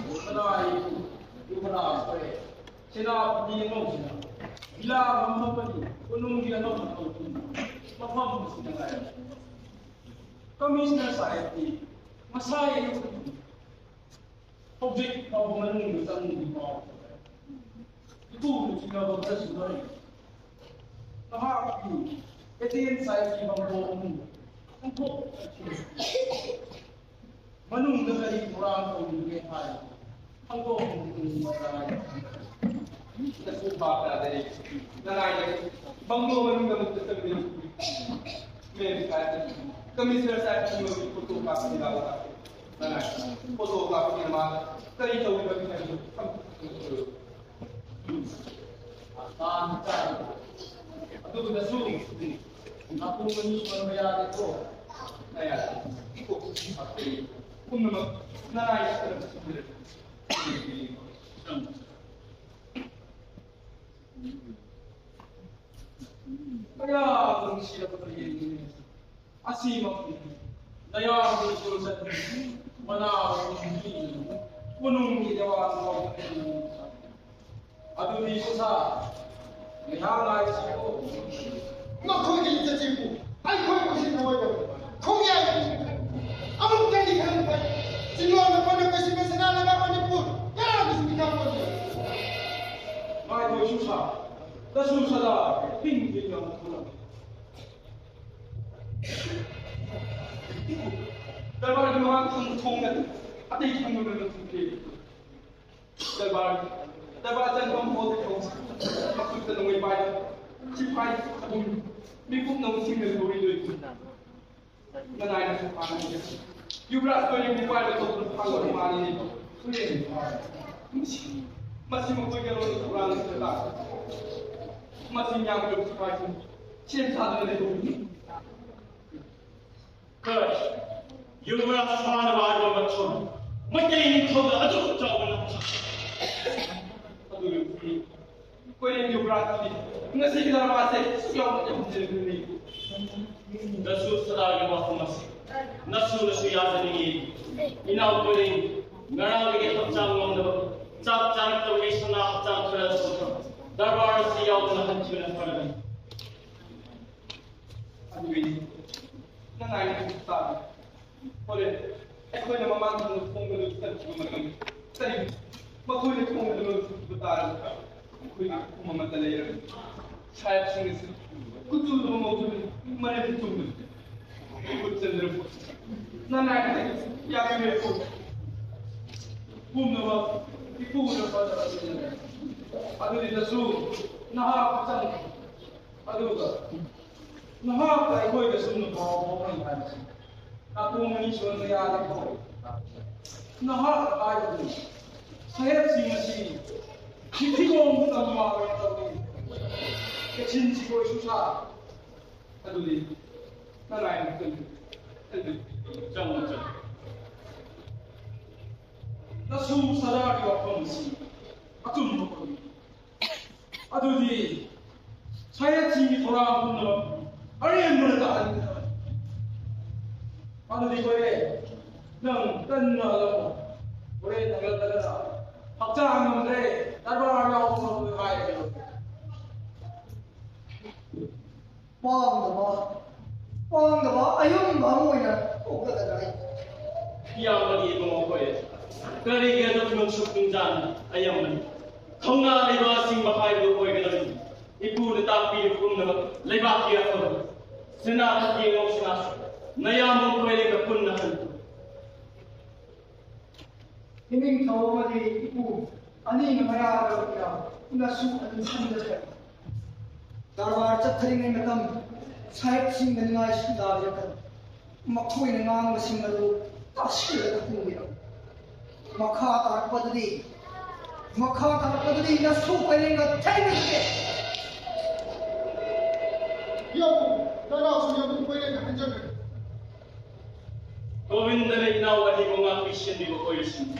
ꯃꯅꯥꯏ ꯌꯨꯕꯔꯥꯖ ꯑꯣꯏꯔꯦ꯫ ꯁꯦꯅꯥꯄꯇꯤ ꯑꯉꯧꯕꯅ ꯂꯤꯂꯥ ꯉꯝꯃꯕꯅꯤ꯫ ꯀꯣꯅꯨꯡꯒꯤ ꯑꯉꯝꯕ ꯇꯧꯗꯨꯅ ꯃꯐꯝ ꯑꯁꯤꯗ ꯉꯥꯏꯔꯝꯃꯤ꯫ ꯀꯃꯤꯁꯅꯔ ꯁꯥꯍꯦꯕꯇꯤ ꯉꯁꯥꯏ ꯑꯌꯨꯛꯇꯒꯤ ꯍꯧꯖꯤꯛ ꯐꯥꯎꯕ ꯃꯅꯨꯡꯗ ꯆꯪꯗ꯭ꯔꯤ ꯐꯥꯎꯕ ꯏꯄꯨꯕꯨ ꯊꯤꯅꯕ ꯈꯔꯁꯨ ꯂꯩ꯫ ꯃꯍꯥꯛꯀꯤ ꯑꯦꯇꯦꯟ ꯁꯥꯏꯠꯀꯤ ꯃꯪꯒꯣꯜ ꯑꯍꯨꯝ ꯑꯣꯟꯊꯣꯛ ꯃꯅꯨꯡꯗ ꯀꯔꯤ ꯊꯧꯔꯥꯡ ꯇꯧꯔꯤꯒꯦ ꯍꯥꯏ ꯈꯪꯗꯣꯛ ꯍꯪꯗꯣꯛ ꯃꯇꯥꯏ ꯅꯁꯨ ꯚꯥꯞ ꯇꯥꯗꯔꯦ꯫ ꯅꯔꯥꯏꯅ ꯕꯪꯒ꯭ꯂꯣ ꯃꯅꯨꯡꯗ ꯑꯃꯨꯛꯇ ꯆꯪꯕꯤꯔꯛꯎ꯫ ꯃꯦꯝ ꯁꯥꯍꯦꯕ, ꯀꯃꯤꯁꯅꯔ ꯁꯥꯍꯦꯕ, ꯁꯤꯃꯒꯤ ꯐꯣꯇꯣ ꯀꯥꯞꯄꯤꯔꯛꯑꯣ꯫ ꯅꯔꯥꯏ ꯐꯣꯇꯣ ꯀꯥꯞꯄꯤꯔ ꯃꯥ ꯀꯔꯤ ꯇꯧꯔꯤꯕꯒꯦ ꯍꯥꯏꯕꯗꯨ ꯈꯪꯗꯣꯛ꯫ ꯑꯗꯨꯒꯁꯨ ꯅꯥꯀꯣꯡ ꯑꯅꯤ ꯄꯟꯕ ꯌꯥꯗꯦꯀꯣ꯫ ꯄꯨꯝꯅꯃꯛ ꯅꯔꯥꯏ ꯀꯌꯥ ꯅꯨꯡꯁꯤꯔꯕ ꯌꯦꯡꯉꯨꯅꯦ꯫ ꯑꯁꯤꯃꯛꯅꯤ ꯅꯌꯥꯝꯕ ꯁ꯭ꯀꯨꯜ ꯆꯠꯄꯤ ꯃꯅꯥ ꯀꯣꯅꯨꯡꯒꯤ ꯗꯦꯋꯥꯟ ꯐꯥꯎꯕ꯫ ꯑꯗꯨꯗꯤ ꯏꯁꯥ ꯉꯥꯏꯍꯥꯛ ꯉꯥꯏꯁꯤꯀꯣ꯫ ꯃꯈꯣꯏꯒꯤ ꯂꯤꯆꯠꯁꯤꯕꯨ ꯑꯩꯈꯣꯏ ꯄꯨꯟꯁꯤ ꯊꯑꯣꯏꯗꯕ ꯈꯣꯡꯌꯥꯏ ꯑꯃꯨꯛꯇꯪꯗꯤ ꯈꯟꯕ ꯐꯩ꯫ ꯆꯤꯡꯂꯣꯟ ꯃꯄꯥꯟꯗ ꯀꯣꯏꯁꯤꯟꯕ ꯁꯅꯥ ꯂꯩꯕꯥꯛ ꯃꯅꯤꯄꯨꯔ ꯀꯌꯥꯒꯤ ꯅꯁꯨ ꯁꯗꯥ ꯍꯤꯡꯗꯦ ꯌꯥꯝ ꯊꯨꯅ꯫ ꯗꯔꯕꯥꯔꯒꯤ ꯃꯃꯥꯡ ꯊꯪ ꯊꯣꯡꯅ ꯑꯇꯩ ꯊꯪꯅ ꯂꯣꯏꯅ ꯊꯝꯈꯤ꯫ ꯗꯔꯕꯥꯔ, ꯗꯔꯕꯥꯔ ꯆꯪꯐꯝ ꯍꯣꯜꯗ ꯊꯣꯡ ꯃꯈꯨꯠꯇ ꯅꯣꯡꯃꯩ ꯄꯥꯏꯕ ꯁꯤꯐꯥꯏ ꯑꯍꯨꯝ ꯃꯤꯀꯨꯞ ꯅꯧꯁꯤꯡꯅ ꯂꯣꯏ ꯂꯣꯏ꯫ ꯅꯅꯥꯏꯅꯁꯨ ꯐꯥꯅꯤꯡꯗꯦ꯫ ꯌꯨꯕꯔꯥꯖ ꯀꯣꯏꯔꯦꯡꯕꯨ ꯄꯥꯏꯕ ꯊꯣꯛꯄ ꯐꯥꯡꯕ ꯃꯥꯅꯤꯅꯦ꯫ ꯃꯁꯤ, ꯃꯁꯤ ꯃꯈꯣꯏꯒꯤ ꯑꯔꯣꯏꯕ ꯊꯧꯔꯥꯡꯁꯤꯗ ꯂꯥꯛꯄ꯫ ꯃꯁꯤ ꯌꯥꯝꯗ꯭ꯔꯕꯁꯨ ꯄꯥꯏꯁꯤꯅꯤ꯫ ꯁꯦꯝ ꯁꯥꯗꯨꯅ ꯂꯩꯍꯧꯕꯅꯤ꯫ ꯈꯔ ꯌꯨꯕꯔꯥꯖ ꯐꯥꯅꯕ ꯍꯥꯏꯕ ꯃꯊꯧ ꯃꯩꯇꯩ ꯅꯤꯡꯊꯧꯗ ꯑꯗꯨꯛ ꯆꯥꯎꯕ ꯅꯝꯊꯥꯛ꯫ ꯑꯗꯨꯒꯤ ꯀꯣꯏꯔꯦꯡ ꯌꯨꯕꯔꯥꯖꯇꯨꯗꯤ ꯉꯁꯤꯒꯤ ꯗꯔꯕꯥꯔꯁꯦ ꯁꯨꯛ ꯌꯥꯎꯅ ꯌꯥꯎꯍꯟꯖꯔꯛꯄꯅꯤ꯫ ꯅꯁꯨ ꯁꯗꯥꯒꯤ ꯋꯥꯐꯝ ꯑꯁꯤ ꯅꯁꯨꯅꯁꯨ ꯌꯥꯖꯅꯤꯡꯉꯤ꯫ ꯏꯅꯥꯎ ꯀꯣꯏꯔꯦꯡ, ꯉꯔꯥꯡꯗꯒꯤ ꯍꯛꯆꯥꯡ ꯉꯝꯗꯕ, ꯆꯥꯛ ꯆꯥꯔꯛꯇꯕꯒꯤ ꯁꯅꯥ ꯍꯛꯆꯥꯡ ꯈꯔ ꯁꯣꯟꯊ꯫ ꯗꯔꯕꯥꯔ ꯑꯁꯤ ꯌꯥꯎꯗꯅ ꯍꯟꯈꯤꯕꯅ ꯐꯔꯒꯅꯤ꯫ ꯑꯗꯨꯒꯤꯅꯤ ꯅꯪ ꯍꯥꯏꯔꯤꯗꯨ ꯇꯥꯕ꯫ ꯍꯣꯔꯦꯟ ꯑꯩꯈꯣꯏꯅ ꯃꯃꯥꯡ ꯊꯪꯕ ꯊꯣꯡꯕꯗꯨ ꯆꯠꯈꯤꯕ ꯃꯇꯝꯗ ꯀꯔꯤ ꯃꯈꯣꯏꯅ ꯊꯣꯡꯕꯗ ꯂꯣꯟꯊꯣꯛꯈꯤꯕ ꯇꯥꯔꯒ ꯑꯩꯈꯣꯏꯒꯤ ꯈꯨꯐꯝ ꯑꯃꯠꯇ ꯂꯩꯔꯔꯣꯏ꯫ ꯁꯥꯍꯦꯕꯁꯤꯡ ꯑꯁꯤ ꯀꯨꯆꯨ ꯂꯨꯕ ꯉꯧꯖꯕꯅꯤ, ꯃꯔꯤꯜ ꯆꯨꯝꯕꯅꯤ꯫ ꯈꯨꯠ ꯆꯟꯗ꯭ꯔꯕ ꯅꯅꯥꯏꯗ ꯌꯥꯕꯤꯔꯦꯀꯣ꯫ ꯄꯨꯝꯅꯃꯛ ꯏꯄꯨꯅ ꯐꯖꯕ ꯁꯤꯖꯤꯟꯅꯔꯦ꯫ ꯑꯗꯨꯗꯤ ꯅꯁꯨ ꯅꯍꯥꯛ ꯆꯪ ꯑꯗꯨꯒ ꯅꯍꯥꯛꯀ ꯑꯩꯈꯣꯏꯒ ꯁꯨꯝꯅ ꯄꯥꯎ ꯐꯥꯎꯅꯩ ꯍꯥꯏꯕꯁꯤ ꯅꯥꯀꯣꯡ ꯑꯅꯤ ꯁꯣꯟꯕ ꯌꯥꯗꯦꯀꯣ꯫ ꯅꯍꯥꯛꯅ ꯍꯥꯏꯕꯗꯨ ꯁꯥꯍꯦꯕꯁꯤꯡ ꯑꯁꯤ ꯁꯤꯊꯤꯕꯣꯡ ꯇꯝꯕ ꯑꯣꯏꯅ ꯇꯧꯏ꯫ ꯀꯦꯛꯁꯤꯟꯁꯤꯀꯣ ꯏꯁꯨꯁꯥ꯫ ꯑꯗꯨꯗꯤ ꯅꯅꯥꯏ ꯃꯈꯜ ꯈꯜꯂꯨ꯫ ꯆꯪꯉꯣ, ꯆꯪꯉꯣ꯫ ꯅꯁꯨ ꯁꯗꯥꯒꯤ ꯋꯥꯐꯝ ꯑꯁꯤ ꯑꯆꯨꯝꯕ ꯑꯣꯏ꯫ ꯑꯗꯨꯗꯤ ꯁꯥꯍꯦꯕꯁꯤꯡꯒꯤ ꯊꯧꯔꯥꯡ ꯄꯨꯝꯅꯃꯛ ꯑꯔꯦꯝꯕꯗ ꯇꯥꯍꯟꯒꯗꯕꯅꯤ꯫ ꯑꯗꯨꯗꯤ ꯀꯣꯏꯔꯦ, ꯅꯪ ꯇꯟꯅ ꯍꯜꯂꯛꯑꯣ꯫ ꯍꯣꯔꯦꯟ ꯍꯜꯂꯛꯂꯒꯅ ꯍꯛꯆꯥꯡ ꯉꯝꯗ꯭ꯔꯦ, ꯗꯔꯕꯥꯔ ꯌꯥꯎꯕ ꯉꯝꯂꯣꯏ ꯍꯥꯏꯔꯒ ꯂꯣꯏꯔꯦ꯫ ꯄꯥꯡꯗꯕ, ꯄꯥꯡꯗꯕ ꯑꯌꯨꯝꯕ ꯑꯃ ꯑꯣꯏꯅ ꯊꯣꯛꯂꯒꯗ꯭ꯔꯥ? ꯏꯌꯥꯝꯕꯒꯤ ꯏꯕꯨꯡꯉꯣ ꯑꯩꯈꯣꯏ ꯀꯔꯤꯒꯤ ꯑꯗꯨꯛ ꯅꯨꯡꯁꯨꯛ ꯅꯨꯡꯖꯥꯅ ꯑꯌꯥꯝꯕꯅꯤ? ꯊꯧꯅꯥ ꯂꯩꯕ ꯑꯁꯤꯡꯕ ꯍꯥꯏꯕꯗꯨ ꯂꯩꯕꯥꯛꯀꯤ ꯑꯐꯕ ꯁꯦꯅꯥꯄꯇꯤ ꯌꯦꯡꯉꯧꯁꯤꯅꯁꯨ ꯅꯌꯥꯝꯕ ꯀꯣꯏꯔꯦꯒ ꯄꯨꯟꯅ ꯍꯟ ꯏꯅꯤꯡꯊꯧ ꯑꯃꯗꯤ ꯏꯄꯨ ꯑꯅꯤꯅ ꯃꯌꯥꯗ ꯎꯅꯁꯨ ꯑꯗꯨꯝ ꯈꯟꯖꯈ꯭ꯔꯦ꯫ ꯀꯔꯕꯥꯔ ꯆꯠꯊꯔꯤꯉꯩ ꯃꯇꯝ ꯁꯥꯍꯦꯕꯁꯤꯡꯅ ꯅꯤꯡꯉꯥꯏ ꯁꯪꯗꯥꯕꯤꯔꯛꯀꯅꯤ꯫ ꯃꯈꯣꯏꯅ ꯉꯥꯡꯕꯁꯤꯡ ꯑꯗꯨ ꯇꯥꯁꯤꯜꯂꯒ ꯇꯨꯝꯕꯤꯔꯝꯃꯨ꯫ ꯃꯈꯥ ꯇꯥꯔꯛꯄꯗꯗꯤ, ꯃꯈꯥ ꯇꯥꯔꯛꯄꯗꯗꯤ ꯅꯁꯨ ꯄꯔꯦꯡꯒ ꯊꯦꯡꯅꯖꯒꯦ꯫ ꯌꯧ, ꯅꯅꯥꯎꯁꯨ ꯌꯧ, ꯄꯔꯦꯡꯒ ꯍꯟꯖꯈ꯭ꯔꯦ꯫ ꯒꯣꯕꯤꯟꯗꯅ ꯏꯅꯥꯎ ꯑꯅꯤꯕꯨ ꯉꯥꯛꯄꯤ ꯁꯦꯟꯕꯤꯕ ꯑꯣꯏꯔꯁꯅꯨ꯫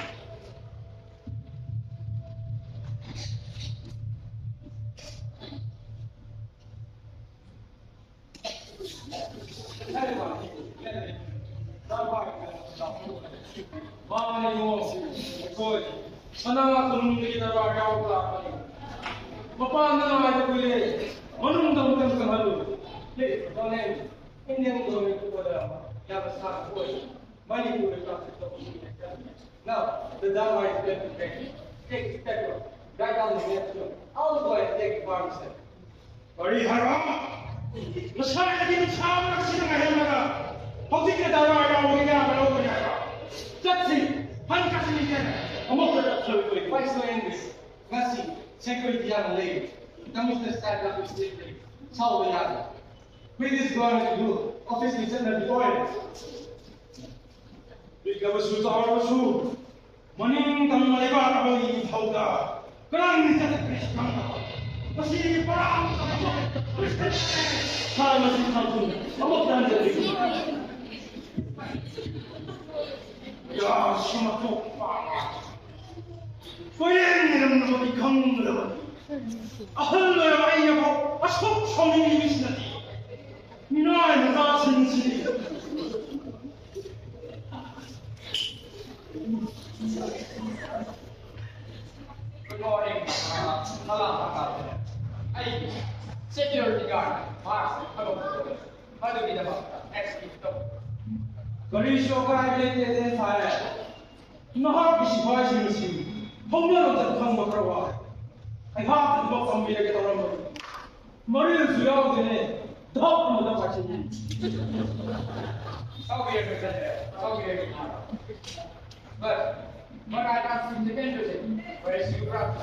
ꯃꯥꯅꯦ ꯏꯕꯨꯡꯉꯣ, ꯑꯩꯈꯣꯏ ꯁꯅꯥ ꯀꯣꯅꯨꯡꯗꯒꯤ ꯗꯔꯕꯥꯔ ꯌꯥꯎꯕ ꯂꯥꯛꯄꯅꯤ꯫ ꯃꯄꯥꯟꯗ ꯉꯥꯏꯕ ꯀꯨꯏꯔꯦ, ꯃꯅꯨꯡꯗ ꯑꯃꯨꯛꯇꯪ ꯆꯪꯍꯜꯂꯨ꯫ Please, don't name Indian government order ꯌꯥꯝꯅ ꯁꯥꯡꯕ ꯑꯣꯏ꯫ Manipur transit ꯇꯧꯕ꯫ Now, the Dharma is going to take, take step right down the next one. How do I take farm step? ꯀꯔꯤ ꯍꯥꯏꯕ? ꯉꯁꯥꯏꯗꯒꯤ ꯅꯨꯡꯁꯥ ꯃꯔꯛꯁꯤꯗ ꯉꯥꯏꯍꯜꯂꯒ ꯍꯧꯖꯤꯛꯅ ꯗꯔꯕꯥꯔ ꯌꯥꯎꯕꯒꯤ ꯌꯥꯕ ꯂꯧꯕꯅꯤ ꯍꯥꯏꯕ? ꯆꯠꯁꯤ, ꯍꯟꯈ꯭ꯔꯁꯤ ꯏꯆꯦ꯫ ꯑꯃꯨꯛꯇ ꯆꯠꯈ꯭ꯔꯣꯏ꯫ Why so angry? ꯉꯁꯤ security ꯌꯥꯝꯅ ꯂꯩ꯫ ꯇꯃꯤꯁꯅ ꯁꯥꯏꯠ ꯂꯥꯛꯄꯁꯤ ꯂꯩ꯫ ꯁꯥꯎꯕ ꯌꯥꯗꯦ꯫ With this going to do, office ꯀꯤ ꯆꯠꯅꯕꯤ ꯑꯣꯏꯔꯦ꯫ ꯄꯤꯛꯂꯕꯁꯨ ꯆꯥꯎꯔꯕꯁꯨ ꯃꯅꯤꯡ ꯇꯝꯕ ꯂꯩꯕꯥꯛ ꯑꯃꯒꯤ ꯏꯊꯧꯗ ꯀꯔꯝꯅ ꯆꯠꯀꯅꯤ ꯈꯪꯗꯕ꯫ ꯃꯁꯤ ꯄꯨꯔꯥ ꯑꯃ ꯁꯥꯔ ꯃꯁꯤ ꯈꯪꯗꯨꯅ ꯑꯃꯨꯛ ꯍꯟꯖꯔꯤ꯫ ꯌꯥꯁꯤ ꯃꯇꯣꯛ ꯄꯥꯝꯃꯦ꯫ ꯀꯣꯏꯔꯦꯡ ꯂꯩꯔꯝꯅꯕꯗꯤ ꯈꯪꯗꯕ꯫ ꯑꯍꯜ ꯑꯣꯏꯔꯕ ꯑꯩꯅꯐꯥꯎ ꯑꯁꯨꯛ ꯁꯥꯎꯅꯤꯡꯂꯤꯕꯁꯤꯅꯗꯤ꯫ ꯃꯤꯅꯥꯏ ꯃꯆꯥꯁꯤꯡꯁꯤ꯫ Good morning, ꯃꯂꯥ ꯄꯥꯀꯥ꯫ ꯑꯩ security guard, ꯃꯥꯁ ꯊꯕꯛ ꯇꯧꯋꯦ꯫ ꯃꯗꯨꯒꯤꯗꯃꯛꯇ excuse ꯇꯧ꯫ ꯀꯔꯤꯁꯨ ꯑꯀꯥꯏꯕ ꯂꯩꯇꯦ, ꯁꯥꯔ꯫ ꯅꯍꯥꯛꯀꯤ ꯁꯤꯐꯥꯏꯁꯤꯡ ꯑꯁꯤ ꯍꯧꯅꯔꯗ ꯈꯪꯕ ꯈꯔ ꯋꯥꯏ꯫ ꯑꯩꯍꯥꯛꯅ ꯊꯕꯛ ꯇꯝꯕꯤꯔꯒꯦ ꯇꯧꯔꯝꯕꯅꯤ꯫ ꯃꯔꯤꯜꯁꯨ ꯌꯥꯎꯗꯦꯅꯦ꯫ ꯙꯞ ꯑꯃꯗ ꯄꯥꯏꯁꯤꯜꯂꯤ꯫ ꯁꯥꯎꯕꯤꯔꯅꯨ, ꯁꯥꯎꯕꯤꯔꯅꯨ꯫ But, but I can't seem to get rid of it. Where is Yuvraj?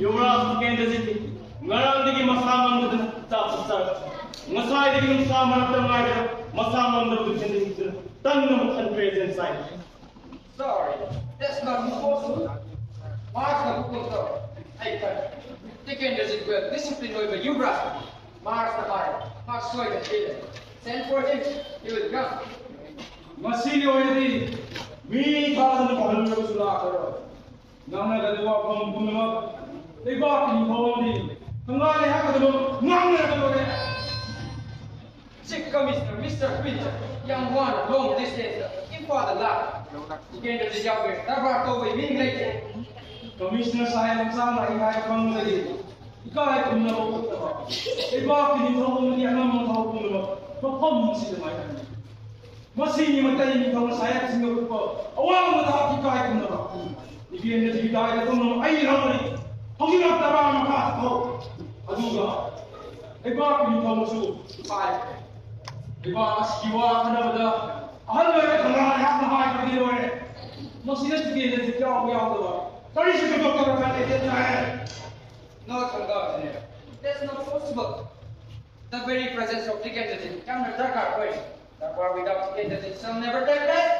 Yuvraj Tikendra Ziti. ꯉꯔꯥꯡꯗꯒꯤ ꯃꯁꯥ ꯉꯝꯗꯗꯅ ꯆꯥꯛꯁꯨ ꯆꯥꯔꯛꯇꯦ꯫ ꯉꯁꯥꯏꯗꯒꯤ ꯅꯨꯡꯁꯥ ꯃꯔꯛꯇ ꯉꯥꯏꯗꯅ ꯃꯁꯥ ꯉꯝꯗꯕꯗꯨ ꯍꯦꯟꯖꯤꯟꯈꯤꯗꯅ ꯇꯟꯅ ꯑꯃꯨꯛ ꯍꯟꯈ꯭ꯔꯦ ꯖꯦꯟꯁꯥꯏ꯫ Sorry, that's not possible. ꯃꯍꯥꯛꯅ ꯃꯈꯣꯟꯗꯣ ꯑꯩ ꯈꯪꯉꯤ꯫ Tikendra Ziti well discipline ꯑꯣꯏꯕ ꯌꯨꯕ꯭ꯔꯥꯖ꯫ ꯃꯍꯥꯛꯅ ꯍꯥꯏ, ꯃꯍꯥꯛ ꯁꯣꯏꯗꯅ ꯆꯦꯜꯂꯅꯤ꯫ Send for him, he will come. ꯃꯁꯤꯒꯤ ꯑꯣꯏꯅꯗꯤ ꯃꯤ ꯊꯥꯗꯅ ꯄꯥꯍꯜꯂꯨꯔꯕꯁꯨ ꯂꯥꯛꯂꯔꯣꯏ꯫ ꯉꯥꯡꯅꯒꯗꯕ ꯋꯥꯐꯝ ꯄꯨꯝꯅꯃꯛ ꯂꯩꯕꯥꯛꯀꯤ ꯅꯤꯡꯊꯧ ꯑꯃꯗꯤ ꯊꯪꯒꯥꯜ ꯂꯩꯍꯥꯛ ꯑꯗꯨꯃꯛ ꯉꯥꯡꯅꯔꯒ ꯂꯣꯏꯔꯦ꯫ Chief Commissioner, Mister Pinch, ꯌꯥꯝ ꯋꯥꯅ long distance ꯏꯝꯐꯥꯜꯗ ꯂꯥꯛ ꯇꯤꯀꯦꯟꯗ꯭ꯔꯖꯤꯠ ꯌꯥꯎꯕꯒꯤ ꯀꯔꯕꯥꯔ ꯇꯧꯕꯒꯤ ꯃꯤꯅꯤꯡ ꯂꯩꯇꯦ꯫ ꯀꯃꯤꯁꯅꯔ ꯁꯥꯍꯦꯕ ꯃꯆꯥꯅ ꯑꯩ ꯍꯥꯏꯕ ꯈꯪꯕꯗꯒꯤ ꯏꯀꯥꯏ ꯈꯨꯝꯅꯕ ꯎꯠꯇꯕ ꯂꯩꯕꯥꯛꯀꯤ ꯅꯤꯡꯊꯧ ꯑꯃꯗꯤ ꯑꯉꯝꯕ ꯊꯕꯛ ꯄꯨꯝꯅꯃꯛ ꯃꯐꯝ ꯑꯁꯤꯗ ꯃꯥꯏꯊꯝꯃꯤ꯫ ꯃꯁꯤꯅꯤ ꯃꯩꯇꯩ ꯅꯤꯡꯊꯧꯅ ꯁꯥꯍꯦꯕꯁꯤꯡꯗ ꯎꯠꯄ ꯑꯋꯥꯡꯕ ꯊꯥꯛꯀꯤ ꯏꯀꯥꯏ ꯈꯨꯝꯅꯕ꯫ ꯇꯤꯀꯦꯟꯗ꯭ꯔꯖꯤꯠꯀꯤ ꯗꯥꯏꯗ ꯀꯨꯝꯅꯕ ꯑꯩ ꯂꯧꯔꯤ꯫ ꯍꯧꯖꯤꯛꯃꯛ ꯇꯔꯥ ꯃꯈꯥ ꯊꯧ꯫ ꯑꯗꯨꯒ ꯂꯩꯕꯥꯛꯀꯤ ꯅꯤꯡꯊꯧꯅꯁꯨ ꯏꯀꯥꯏ꯫ ꯂꯩꯕꯥꯛ ꯑꯁꯤꯒꯤ ꯋꯥ ꯈꯟꯅꯕꯗ ꯑꯍꯜ ꯑꯣꯏꯔꯕ ꯊꯪꯒꯥꯜ ꯑꯩꯍꯥꯛꯅ ꯍꯥꯏꯈ꯭ꯔꯗꯤ ꯂꯣꯏꯔꯦ꯫ ꯃꯁꯤꯗ ꯇꯤꯀꯦꯟꯗ꯭ꯔꯖꯤꯠ ꯌꯥꯎꯕ ꯌꯥꯎꯗꯕ ꯀꯔꯤꯁꯨ ꯊꯣꯏꯗꯣꯛꯇꯕ ꯈꯟꯗꯦ ꯇꯦꯟꯊꯥꯏ꯫ No, ꯊꯪꯒꯥꯜ ꯏꯅꯦ, that's not possible. The very presence of Tikendrajit ꯌꯥꯝꯅ ꯗꯔꯀꯥꯔ ꯑꯣꯏ꯫ Darbar without Tikendrajit shall never take place.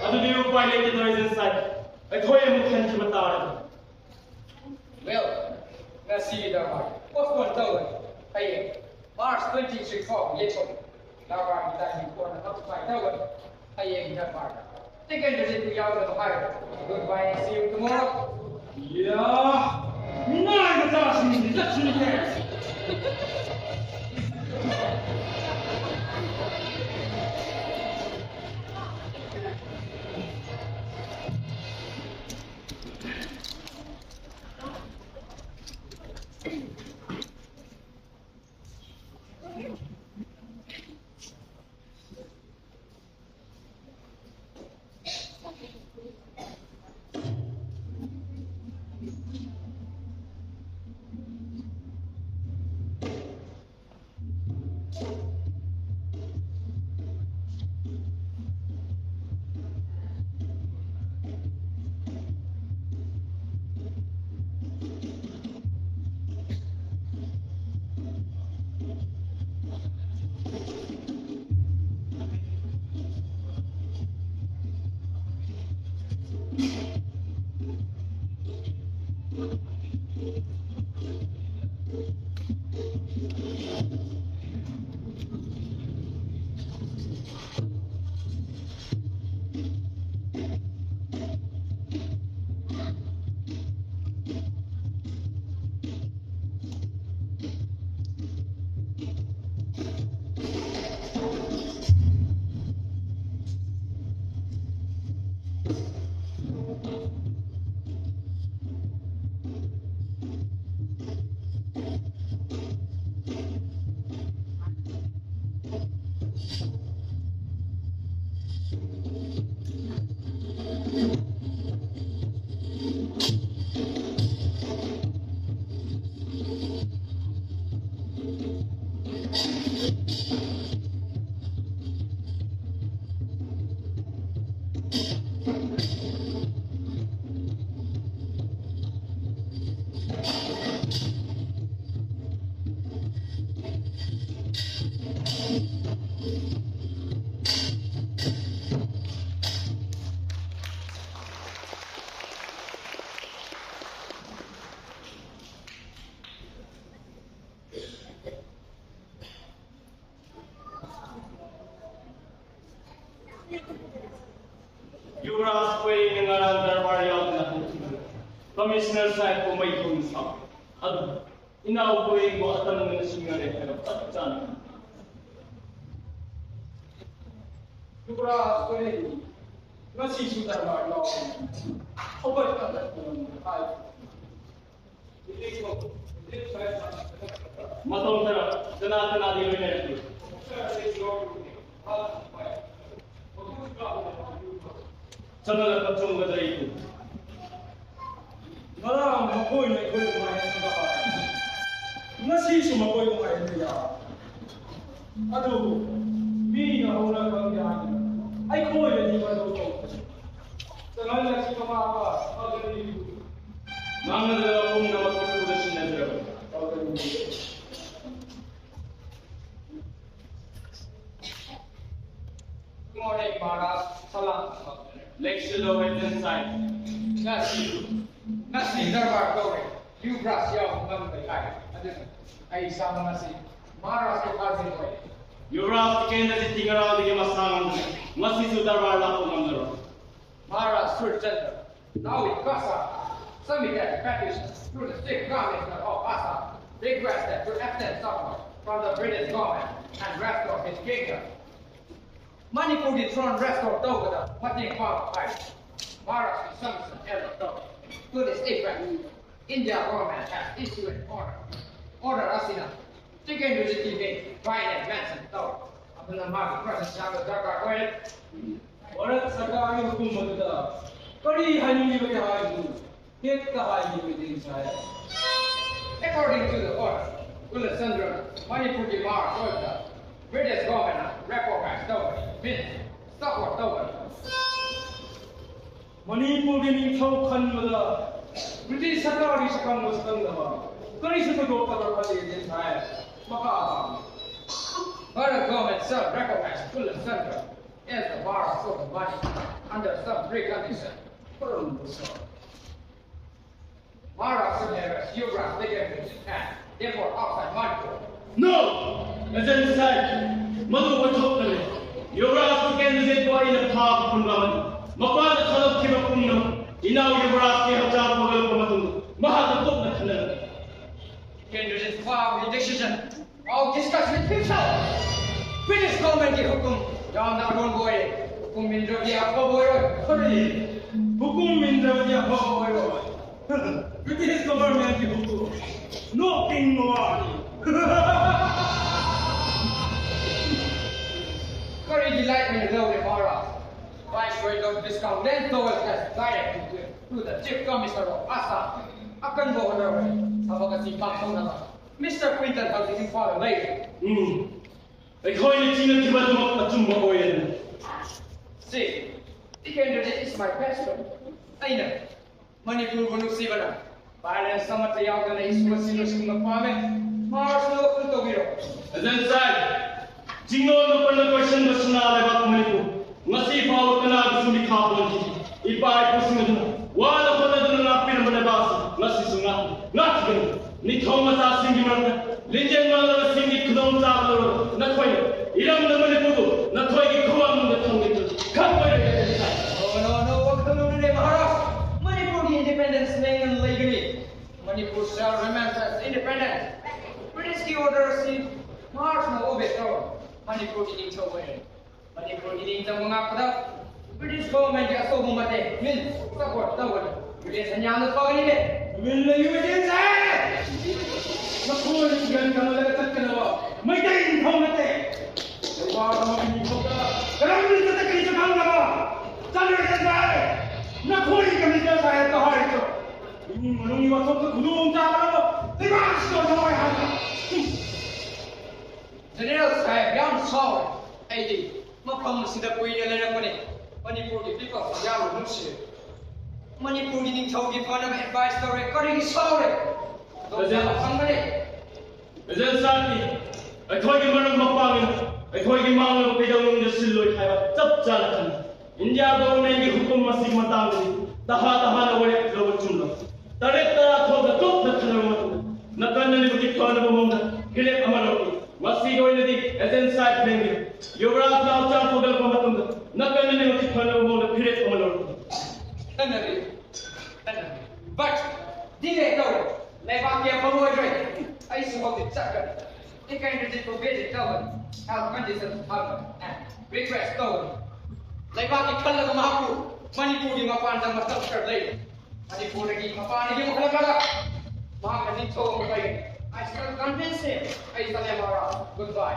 ꯑꯗꯨꯗꯤ ꯎꯄꯥꯏ ꯂꯩꯇꯦ ꯇꯧꯔꯤꯁꯦ ꯁꯥꯏ꯫ ꯑꯩꯈꯣꯏ ꯑꯃꯨꯛ ꯍꯟꯈꯤꯕ ꯇꯥꯔꯦ꯫ Well, ꯉꯁꯤꯒꯤ ꯗꯔꯕꯥꯔ postpone ꯇꯧꯔꯦ꯫ ꯍꯌꯦꯡ March twenty-six ꯐꯥꯎ ꯌꯦꯡꯊꯣꯛ꯫ ꯗꯔꯕꯥꯔꯒꯤ timing ꯀꯣꯟꯅ notify ꯇꯧꯔꯦ꯫ ꯍꯌꯦꯡ ꯗꯔꯕꯥꯔꯗ ꯇꯤꯀꯦꯟꯗ꯭ꯔꯖꯤꯠꯄꯨ ꯌꯥꯎꯗꯕ ꯍꯥꯏꯔꯣ꯫ Goodbye and see you tomorrow. ꯌꯥ! ꯃꯤꯅꯥꯏ ꯃꯆꯥꯁꯤꯡꯁꯤ ꯆꯠꯁꯅꯨ ꯀꯦ꯫ ꯌꯨꯕꯔꯥꯖ ꯑꯩꯈꯣꯏꯅ ꯉꯔꯥꯡ ꯗꯔꯕꯥꯔ ꯌꯥꯎꯗꯅ ꯍꯟꯈꯤꯕꯅꯤ꯫ ꯀꯃꯤꯁꯅꯔ ꯁꯥꯍꯦꯕꯄꯨ ꯃꯩ ꯊꯣꯡ ꯁꯥꯎ꯫ ꯑꯗꯨ ꯏꯅꯥꯎꯈꯣꯏꯕꯨ ꯑꯇꯝꯅꯅ ꯁꯤꯡꯅꯔꯦ ꯍꯥꯏꯕ ꯆꯞ ꯆꯥꯅ꯫ ꯌꯨꯕꯔꯥꯖ ꯑꯩꯈꯣꯏ ꯉꯁꯤꯁꯨ ꯗꯔꯕꯥꯔ ꯌꯥꯎꯗꯅ ꯍꯧꯒꯠꯀꯗꯕꯅꯤ ꯍꯥꯏ꯫ ꯃꯇꯧ ꯈꯔ ꯀꯅꯥ ꯀꯅꯥꯗꯤ ꯂꯣꯏꯅꯔꯛꯂꯤ? ꯆꯠꯅꯔꯛꯄ ꯆꯨꯝꯒꯗ꯭ꯔꯥ ꯏꯄꯨ? ꯉꯔꯥꯡ ꯃꯈꯣꯏꯅ ꯑꯩꯈꯣꯏꯕꯨ ꯉꯥꯏꯍꯟꯕ ꯍꯥꯏ꯫ ꯉꯁꯤꯁꯨ ꯃꯈꯣꯏꯕꯨ ꯉꯥꯏꯍꯟꯕ ꯌꯥꯏ꯫ ꯑꯗꯨꯕꯨ ꯃꯤꯅ ꯍꯧꯅ ꯈꯪꯗꯦ ꯍꯥꯏꯗꯨꯅ ꯑꯩꯈꯣꯏꯅꯗꯤ ꯃꯗꯨ ꯇꯧꯕꯁꯦ꯫ ꯆꯪꯍꯜꯂꯁꯤ ꯃꯃꯥ ꯃꯄꯥ ꯐꯒꯅꯤ꯫ ꯃꯥꯡꯍꯜꯂꯕ ꯄꯨꯝꯅꯃꯛꯀꯤ ꯄꯨꯗ ꯁꯤꯟꯅꯖꯔꯕ꯫ Good morning, Maharaj. Salam. ꯂꯦꯡꯁꯤꯜꯂꯣ, ꯔꯦꯟꯖꯟ ꯁꯥꯏꯟ꯫ ꯉꯁꯤ, ꯉꯁꯤ ꯗꯔꯕꯥꯔ ꯇꯧꯔꯦ꯫ Yuvraj ꯌꯥꯎꯕ ꯉꯝꯗꯕ ꯌꯥꯏ꯫ ꯑꯗꯨꯅ ꯑꯩ ꯏꯁꯥꯃꯛ ꯉꯁꯤ ꯃꯍꯥꯔꯥꯖꯀꯤ ꯐꯥꯖꯤꯟ ꯑꯣꯏ꯫ ꯌꯨꯕꯔꯥꯖ ꯇꯤꯀꯦꯟꯗ꯭ꯔꯖꯤꯠꯇꯤ ꯉꯔꯥꯡꯗꯒꯤ ꯃꯁꯥ ꯉꯝꯗ꯭ꯔꯦ꯫ ꯉꯁꯤꯁꯨ ꯗꯔꯕꯥꯔ ꯂꯥꯛꯄ ꯉꯝꯂꯔꯣꯏ꯫ Maharaj Surchandra, now in Kasa, submitted a petition to the state government of Assam, requested to exempt Chakma from the British government and restore his kingdom. ꯃꯅꯤꯄꯨꯔꯒꯤ throne restore ꯇꯧꯕꯗ ꯃꯇꯦꯡ ꯄꯥꯡꯕ ꯍꯥꯏ꯫ Maharajꯀꯤ submission ꯑꯦꯂꯔꯠ ꯇꯧ꯫ To this effect, India government has issued an order. Order ꯑꯁꯤꯅ ꯇꯤꯀꯦꯟꯗ꯭ꯔꯖꯤꯠꯀꯤ ꯃꯤꯡ ꯚꯥꯏꯅ mention ꯇꯧ꯫ ꯑꯗꯨꯅ ꯃꯥꯒꯤ ꯄ꯭ꯔꯁꯟ ꯆꯥꯕ ꯗꯔꯀꯥꯔ ꯑꯣꯏ꯫ ꯚꯥꯔꯠ ꯁꯔꯀꯥꯔꯒꯤ ꯍꯨꯀꯨꯝ ꯑꯗꯨꯗ ꯀꯔꯤ ꯍꯥꯏꯅꯤꯡꯂꯤꯕꯒꯦ ꯍꯥꯏꯕꯗꯨ ꯍꯦꯛꯇ ꯍꯥꯏꯕꯤꯌꯨ ꯏꯆꯦ ꯁꯥꯍꯦꯕ꯫ According to the order, ꯀꯨꯂꯆꯟꯗ꯭ꯔꯅ ꯃꯅꯤꯄꯨꯔꯒꯤ ꯃꯍꯥꯔꯥꯖ ꯑꯣꯏꯕꯗ British governmentꯅ recognize ꯇꯧꯕꯅꯤ, means support ꯇꯧꯕꯅꯤ꯫ ꯃꯅꯤꯄꯨꯔꯒꯤ ꯅꯤꯡꯊꯧ ꯈꯟꯕꯗ ꯕ꯭ꯔꯤꯇꯤꯁ ꯁꯔꯀꯥꯔꯒꯤ ꯁꯛꯈꯪꯕ ꯁꯛꯈꯪꯗꯕ ꯀꯔꯤꯁꯨ ꯊꯣꯏꯗꯣꯛꯇꯕ꯭ꯔꯥ ꯈꯜꯂꯤ ꯏꯆꯦ ꯁꯥꯍꯦꯕ꯫ ꯃꯈꯥ ꯇꯥꯕꯤꯌꯨ꯫ Bharat government shall recognize Kulachandra as the Maharaj of the Mani under some precondition. ꯀꯔꯝꯕ ꯁꯥ? Maharaj should have a Yuvraj taken to Japan, therefore outside Manipur. No! Agent sahib, ꯃꯗꯨ ꯑꯣꯏꯊꯣꯛꯂꯔꯦ꯫ ꯌꯨꯕꯔꯥꯖ ꯇꯤꯀꯦꯟꯗ꯭ꯔꯖꯤꯠꯄꯨ ꯑꯩꯅ ꯐꯥꯕ ꯄꯨꯡ ꯑꯃꯅꯤ꯫ ꯃꯄꯥꯟꯗ ꯊꯥꯗꯣꯛꯈꯤꯕ ꯄꯨꯝꯅꯃꯛ ꯏꯅꯥꯎ ꯌꯨꯕꯔꯥꯖꯀꯤ ꯍꯛꯆꯥꯡ ꯐꯒꯠꯂꯛꯄ ꯃꯇꯨꯡꯗ ꯃꯍꯥꯛꯀ ꯀꯨꯞꯅ ꯈꯟꯅꯔꯒꯦ꯫ Tikendi ꯐꯥꯕꯒꯤ decision I'll discuss with himself. British governmentꯀꯤ ꯍꯨꯀꯨꯝ ꯌꯥꯝꯅ ꯑꯔꯣꯟꯕ ꯑꯣꯏ꯫ ꯍꯨꯀꯨꯝ ꯏꯟꯗ꯭ꯔꯕꯗꯤ ꯑꯐꯕ ꯑꯣꯏꯔꯣꯏ꯫ ꯀꯔꯤ? ꯍꯨꯀꯨꯝ ꯏꯟꯗ꯭ꯔꯕꯗꯤ ꯑꯐꯕ ꯑꯣꯏꯔꯣꯏ꯫ British governmentꯀꯤ ꯍꯨꯀꯨꯝ ꯅꯣꯛꯅꯤꯡꯕ ꯋꯥꯅꯤ꯫ ꯀꯔꯤꯒꯤ ꯂꯥꯏꯛ ꯑꯣꯏꯅ ꯂꯧꯔꯦ Maharaj? Viceroy Lord Viscount Lance Lowell has directed to the Chief Commissioner of Assam. ꯑꯀꯟꯕ ꯍꯣꯠꯅꯔꯣꯏ꯫ ꯊꯕꯛ ꯑꯁꯤ ꯄꯥꯡꯊꯣꯛꯅꯕ Mister Quinton ꯍꯧꯖꯤꯛ ꯏꯝꯐꯥꯜꯗ ꯂꯩꯔꯤ꯫ ꯎꯝ, ꯑꯩꯈꯣꯏꯅ ꯆꯤꯡꯅꯈꯤꯕ ꯑꯗꯨꯃꯛ ꯑꯆꯨꯝꯕ ꯑꯣꯏꯔꯦ꯫ See, Tikendra is my best friend. ꯑꯩꯅ ꯃꯅꯤꯄꯨꯔꯕꯨ ꯅꯨꯡꯁꯤꯕꯅ violence ꯑꯃꯠꯇ ꯌꯥꯎꯗꯅ ꯏꯁꯨ ꯑꯁꯤ ꯂꯣꯏꯁꯤꯟꯕ ꯄꯥꯝꯃꯦ꯫ ꯃꯍꯥꯔꯥꯖꯅ ꯋꯥꯈꯜ ꯇꯧꯕꯤꯔꯣ꯫ ꯑꯦꯖꯦꯟ ꯁꯥꯍꯦꯕ, ꯆꯤꯡꯂꯣꯟꯗ ꯄꯟꯅ ꯀꯣꯏꯁꯟꯕ ꯁꯅꯥ ꯂꯩꯕꯥꯛ ꯃꯅꯤꯄꯨꯔ ꯉꯁꯤ ꯐꯥꯎꯕ ꯀꯅꯥꯒꯤꯁꯨ ꯃꯤꯈꯥ ꯄꯣꯟꯈꯤꯗꯦ꯫ ꯏꯄꯥ ꯏꯄꯨꯁꯤꯡ ꯑꯗꯨꯅ ꯋꯥꯅ ꯍꯣꯠꯅꯗꯨꯅ ꯉꯥꯛꯄꯤꯔꯝꯕ ꯂꯩꯕꯥꯛ ꯑꯁꯤ ꯃꯁꯤꯁꯨ ꯉꯥꯛ ꯉꯥꯛꯈꯤꯒꯅꯤ꯫ ꯅꯤꯡꯊꯧ ꯃꯆꯥꯁꯤꯡꯒꯤ ꯃꯔꯛꯇ ꯂꯤꯡꯖꯦꯜ ꯃꯥꯟꯅꯕꯁꯤꯡꯒꯤ ꯈꯨꯗꯣꯡꯆꯥꯕ ꯂꯧꯔꯒ ꯅꯈꯣꯏꯅ ꯏꯔꯝꯗꯝ ꯃꯅꯤꯄꯨꯔꯕꯨ ꯅꯈꯣꯏꯒꯤ ꯈꯨꯋꯥꯡꯗ ꯊꯝꯒꯅꯤ꯫ ꯈꯪꯕ ꯑꯣꯏꯔꯒꯗꯤ ꯁꯥꯏ꯫ No, no, no, ꯋꯥꯈꯜ ꯂꯧꯅꯔꯦ ꯃꯍꯥꯔꯥꯖ꯫ ꯃꯅꯤꯄꯨꯔꯒꯤ ꯏꯟꯗꯤꯄꯦꯟꯗꯦꯟꯁ ꯂꯦꯡꯗꯅ ꯂꯩꯒꯅꯤ꯫ Manipur shall remain as independent꯫ ꯕ꯭ꯔꯤꯇꯤꯁꯀꯤ ꯑꯣꯔꯗꯔ ꯑꯁꯤ ꯃꯍꯥꯔꯥꯖꯅ ꯑꯣꯕꯦ ꯇꯧꯔꯣ꯫ ꯃꯅꯤꯄꯨꯔꯒꯤ ꯅꯤꯡꯊꯧ ꯑꯣꯏꯔꯦ꯫ ꯃꯅꯤꯄꯨꯔꯒꯤ ꯅꯤꯡꯇꯝꯕ ꯉꯥꯛꯄꯗ ꯕ꯭ꯔꯤꯇꯤꯁ ꯒꯣꯚꯔꯟꯃꯦꯟꯠꯀꯤ ꯑꯆꯧꯕ ꯃꯇꯦꯡ ꯃꯤꯟ ꯁꯄꯣꯔꯠ ꯇꯧꯒꯅꯤ꯫ ꯔꯤꯂꯦꯁꯟ ꯌꯥꯝꯅ ꯐꯒꯅꯤꯅꯦ꯫ ꯇꯨꯃꯤꯟ ꯂꯩꯌꯨ, ꯑꯦꯖꯦꯟ ꯁꯥꯍꯦꯕ! ꯅꯈꯣꯏꯅ ꯀꯤꯍꯟ ꯈꯪꯍꯜꯂꯒ ꯆꯠꯀꯅꯕ ꯃꯩꯇꯩ ꯅꯤꯡꯊꯧ ꯅꯠꯇꯦ꯫ ꯂꯩꯕꯥꯛ ꯑꯃꯒꯤ ꯅꯤꯡꯊꯧꯗ ꯀꯔꯝꯅ ꯆꯠꯀꯅꯤꯁꯨ ꯈꯪꯗꯕ꯫ ꯆꯠꯂꯨ, ꯑꯦꯖꯦꯟ ꯁꯥꯍꯦꯕ! ꯅꯈꯣꯏꯒꯤ ꯀꯃꯤꯁꯅꯔ ꯁꯥꯍꯦꯕꯇ ꯍꯥꯏꯔꯤꯕ ꯏꯃꯨꯡ ꯃꯅꯨꯡꯒꯤ ꯋꯥꯊꯣꯛꯇ ꯈꯨꯗꯣꯡ ꯆꯥꯗꯅꯕ ꯂꯩꯕꯥꯛ ꯑꯁꯤꯗ ꯊꯋꯥꯏ ꯍꯥꯟꯅ ꯖꯦꯅꯦꯔꯦꯜ ꯁꯥꯍꯦꯕ, ꯌꯥꯝ ꯁꯥꯎꯔꯦ꯫ ꯑꯩꯗꯤ ꯃꯐꯝ ꯑꯁꯤꯗ ꯀꯨꯏꯅ ꯂꯩꯔꯛꯄꯅꯤ꯫ ꯃꯅꯤꯄꯨꯔꯒꯤ ꯄꯤꯄꯜꯁ ꯌꯥꯝꯅ ꯅꯨꯡꯁꯤꯔꯦ꯫ ꯃꯅꯤꯄꯨꯔꯒꯤ ꯅꯤꯡꯊꯧꯒꯤ ꯐꯅꯕ ꯑꯦꯗꯚꯥꯏꯁ ꯇꯧꯔꯦ꯫ ꯀꯔꯤꯒꯤ ꯁꯥꯎꯔꯦ? ꯑꯗꯣꯝ ꯄ꯭ꯔꯖꯥ ꯌꯥꯝꯅ ꯈꯪꯒꯅꯤ꯫ ꯄ꯭ꯔꯖꯥ ꯁꯥꯟꯇꯤ, ꯑꯩꯈꯣꯏꯒꯤ ꯃꯔꯨꯞ ꯃꯄꯥꯡꯅ ꯑꯩꯈꯣꯏꯒꯤ ꯃꯥꯡꯂꯕ ꯀꯩꯗꯧꯅꯨꯡꯗ ꯁꯤꯜꯂꯣꯏ ꯍꯥꯏꯕ ꯆꯞ ꯆꯥꯅ ꯈꯪꯏ꯫ ꯏꯟꯗꯤꯌꯥ ꯒꯣꯚꯔꯟꯃꯦꯟꯠꯀꯤ ꯍꯨꯀꯨꯝ ꯑꯁꯤꯒꯤ ꯃꯇꯥꯡꯗꯗꯤ ꯇꯍꯥ ꯇꯍꯥꯅ ꯋꯥꯔꯦꯞ ꯂꯧꯕ ꯆꯨꯝꯂꯣꯏ꯫ ꯇꯔꯦꯠ ꯇꯔꯥ ꯊꯣꯛꯅ ꯀꯨꯞꯅ ꯈꯟꯅꯔꯕ ꯃꯇꯨꯡꯗ ꯅꯀꯟ ꯑꯅꯤꯃꯛꯀꯤ ꯐꯅꯕ ꯃꯑꯣꯡꯗ ꯐꯤꯔꯦꯞ ꯑꯃ ꯂꯧꯏ꯫ ꯃꯁꯤꯒꯤ ꯑꯣꯏꯅꯗꯤ ꯑꯦꯖꯦꯟ ꯁꯥꯍꯦꯕ ꯂꯦꯡꯕꯤꯌꯨ꯫ ꯌꯨꯕꯔꯥꯖꯅ ꯍꯛꯆꯥꯡ ꯐꯒꯠꯂꯛꯄ ꯃꯇꯝꯗ ꯅꯀꯟ ꯑꯅꯤꯃꯛꯀꯤ ꯐꯅꯕ ꯃꯑꯣꯡꯗ ꯐꯤꯔꯦꯞ ꯑꯃ ꯂꯧꯔꯛꯎ꯫ ꯈꯟꯅꯔꯤ, ꯈꯟꯅꯔꯤ꯫ But delay ꯇꯧꯔꯦ꯫ ꯂꯩꯕꯥꯛꯀꯤ ꯑꯐꯕ ꯑꯣꯏꯔꯣꯏ꯫ ꯑꯩꯁꯨ ꯍꯧꯖꯤꯛ ꯆꯠꯀꯅꯤ꯫ ꯏꯀꯥꯏꯗ꯭ꯔꯗꯤ ꯇꯣꯛꯄꯤꯔꯗꯤ ꯇꯧꯒꯅꯤ꯫ Health condition ꯐꯕ꯫ And request ꯇꯧꯒꯅꯤ꯫ ꯂꯩꯕꯥꯛꯀꯤ ꯈꯜꯂꯒ ꯃꯍꯥꯛꯄꯨ ꯃꯅꯤꯄꯨꯔꯒꯤ ꯃꯄꯥꯟꯗ ꯃꯇꯝ ꯈꯔ ꯂꯩ꯫ ꯃꯅꯤꯄꯨꯔꯗꯒꯤ ꯃꯄꯥꯟꯗꯒꯤ ꯑꯃꯨꯛ ꯍꯜꯂꯛꯂꯒ ꯃꯍꯥꯛꯅ ꯅꯤꯡꯊꯧ ꯑꯃ ꯄꯥꯏꯒꯅꯤ꯫ I shall convince him. ꯑꯩ ꯆꯠꯂꯦ ꯃꯍꯥꯔꯥꯖ꯫ Goodbye.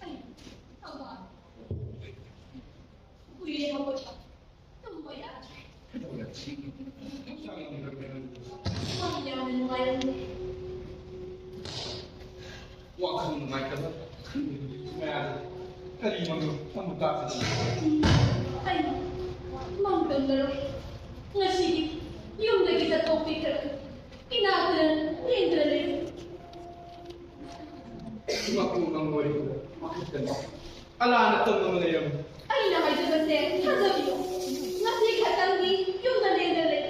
ꯑꯩ ꯊꯧꯕꯥꯜ ꯀꯨꯏꯔꯦ ꯍꯧꯒꯠꯄ꯫ ꯇꯨꯝꯕ ꯌꯥꯗ꯭ꯔꯦ꯫ ꯃꯪ ꯌꯥꯝꯅ ꯅꯨꯡꯉꯥꯏꯔꯝꯗꯦ꯫ ꯋꯥꯈꯜ ꯅꯨꯡꯉꯥꯏꯇꯕ ꯃꯌꯥꯝ ꯀꯔꯤ ꯃꯪꯅꯣ ꯑꯃꯨꯛ ꯇꯥꯛꯄꯤꯌꯨ꯫ ꯑꯩ ꯃꯪ ꯇꯨꯝꯂꯔꯣꯏ꯫ ꯉꯁꯤꯗꯤ ꯌꯨꯝꯗꯒꯤ ꯆꯠꯊꯣꯛꯄꯤꯈ꯭ꯔꯒꯦ꯫ ꯏꯅꯥꯛꯇ ꯂꯦꯡꯗꯅ ꯂꯩ꯫ ꯃꯄꯨ ꯃꯉꯣꯏ ꯋꯥꯈꯜꯗꯅꯤ꯫ ꯑꯂꯥꯅ ꯇꯝꯅꯕ ꯂꯩꯔꯝꯃꯤ꯫ ꯑꯩꯅ ꯍꯥꯏꯖꯕꯁꯦ ꯊꯥꯖꯕꯤꯌꯨ꯫ ꯉꯁꯤ ꯈꯛꯇꯪꯗꯤ ꯌꯨꯝꯗ ꯂꯦꯡꯗꯅ ꯂꯩ꯫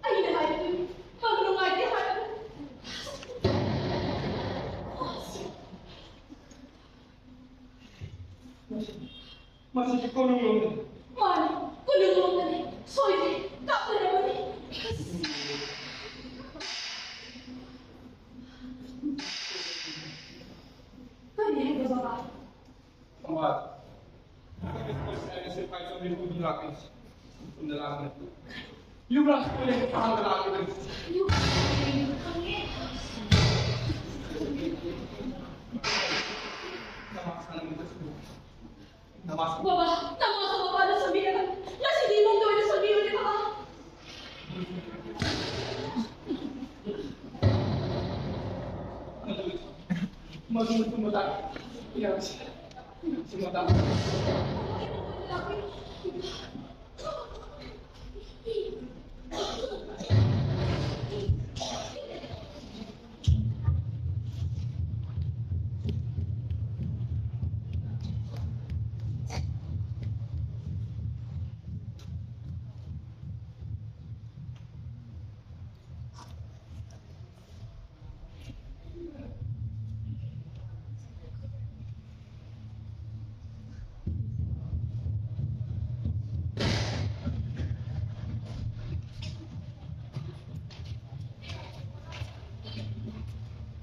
ꯑꯩꯅ ꯍꯥꯏꯕꯗꯨ ꯌꯥꯝ ꯅꯨꯡꯉꯥꯏꯇꯦ ꯍꯥꯏꯕ꯫ ꯃꯁꯤꯗꯤ ꯀꯣꯅꯨꯡꯂꯣꯝꯅꯤ꯫ ꯃꯥꯅꯤ, ꯀꯣꯅꯨꯡꯂꯣꯝꯗꯅꯤ꯫ ꯁꯣꯏꯗ꯭ꯔꯦ, ꯀꯥꯞꯅꯔꯕꯅꯤ꯫ ꯀꯔꯤ ꯍꯥꯏꯕ ꯕꯕꯥ? ꯃꯃꯥ, ꯑꯩꯈꯣꯏꯒꯤ ꯁꯤꯐꯥꯏ ꯆꯪꯕꯤ ꯂꯥꯛꯀꯅꯤ꯫ ꯌꯨꯝꯗ ꯂꯥꯛꯀꯅꯤ꯫ ꯌꯨꯝ ꯂꯥꯛꯀꯅꯤ꯫ ꯌꯨꯝ ꯂꯥꯛꯀꯅꯤ꯫ ꯈꯪꯉꯦ꯫ ꯅꯃꯥꯖ ꯁꯥꯟꯅꯕ ꯆꯠꯁꯤ꯫ ꯅꯃꯥꯖ꯫ ꯕꯕꯥ, ꯅꯃꯥꯖ ꯕꯕꯥꯅ ꯁꯣꯟꯕꯤꯔꯒ ꯉꯁꯤꯗꯤ ꯏꯃꯨꯡꯗ ꯑꯣꯏꯅ ꯁꯣꯟꯕꯤꯔꯒꯦ ꯕꯕꯥ꯫ ꯃꯗꯨ, ꯃꯗꯨ ꯃꯇꯥꯡ ꯌꯥꯁꯤ꯫ ꯁꯤ ꯃꯇꯥꯡ꯫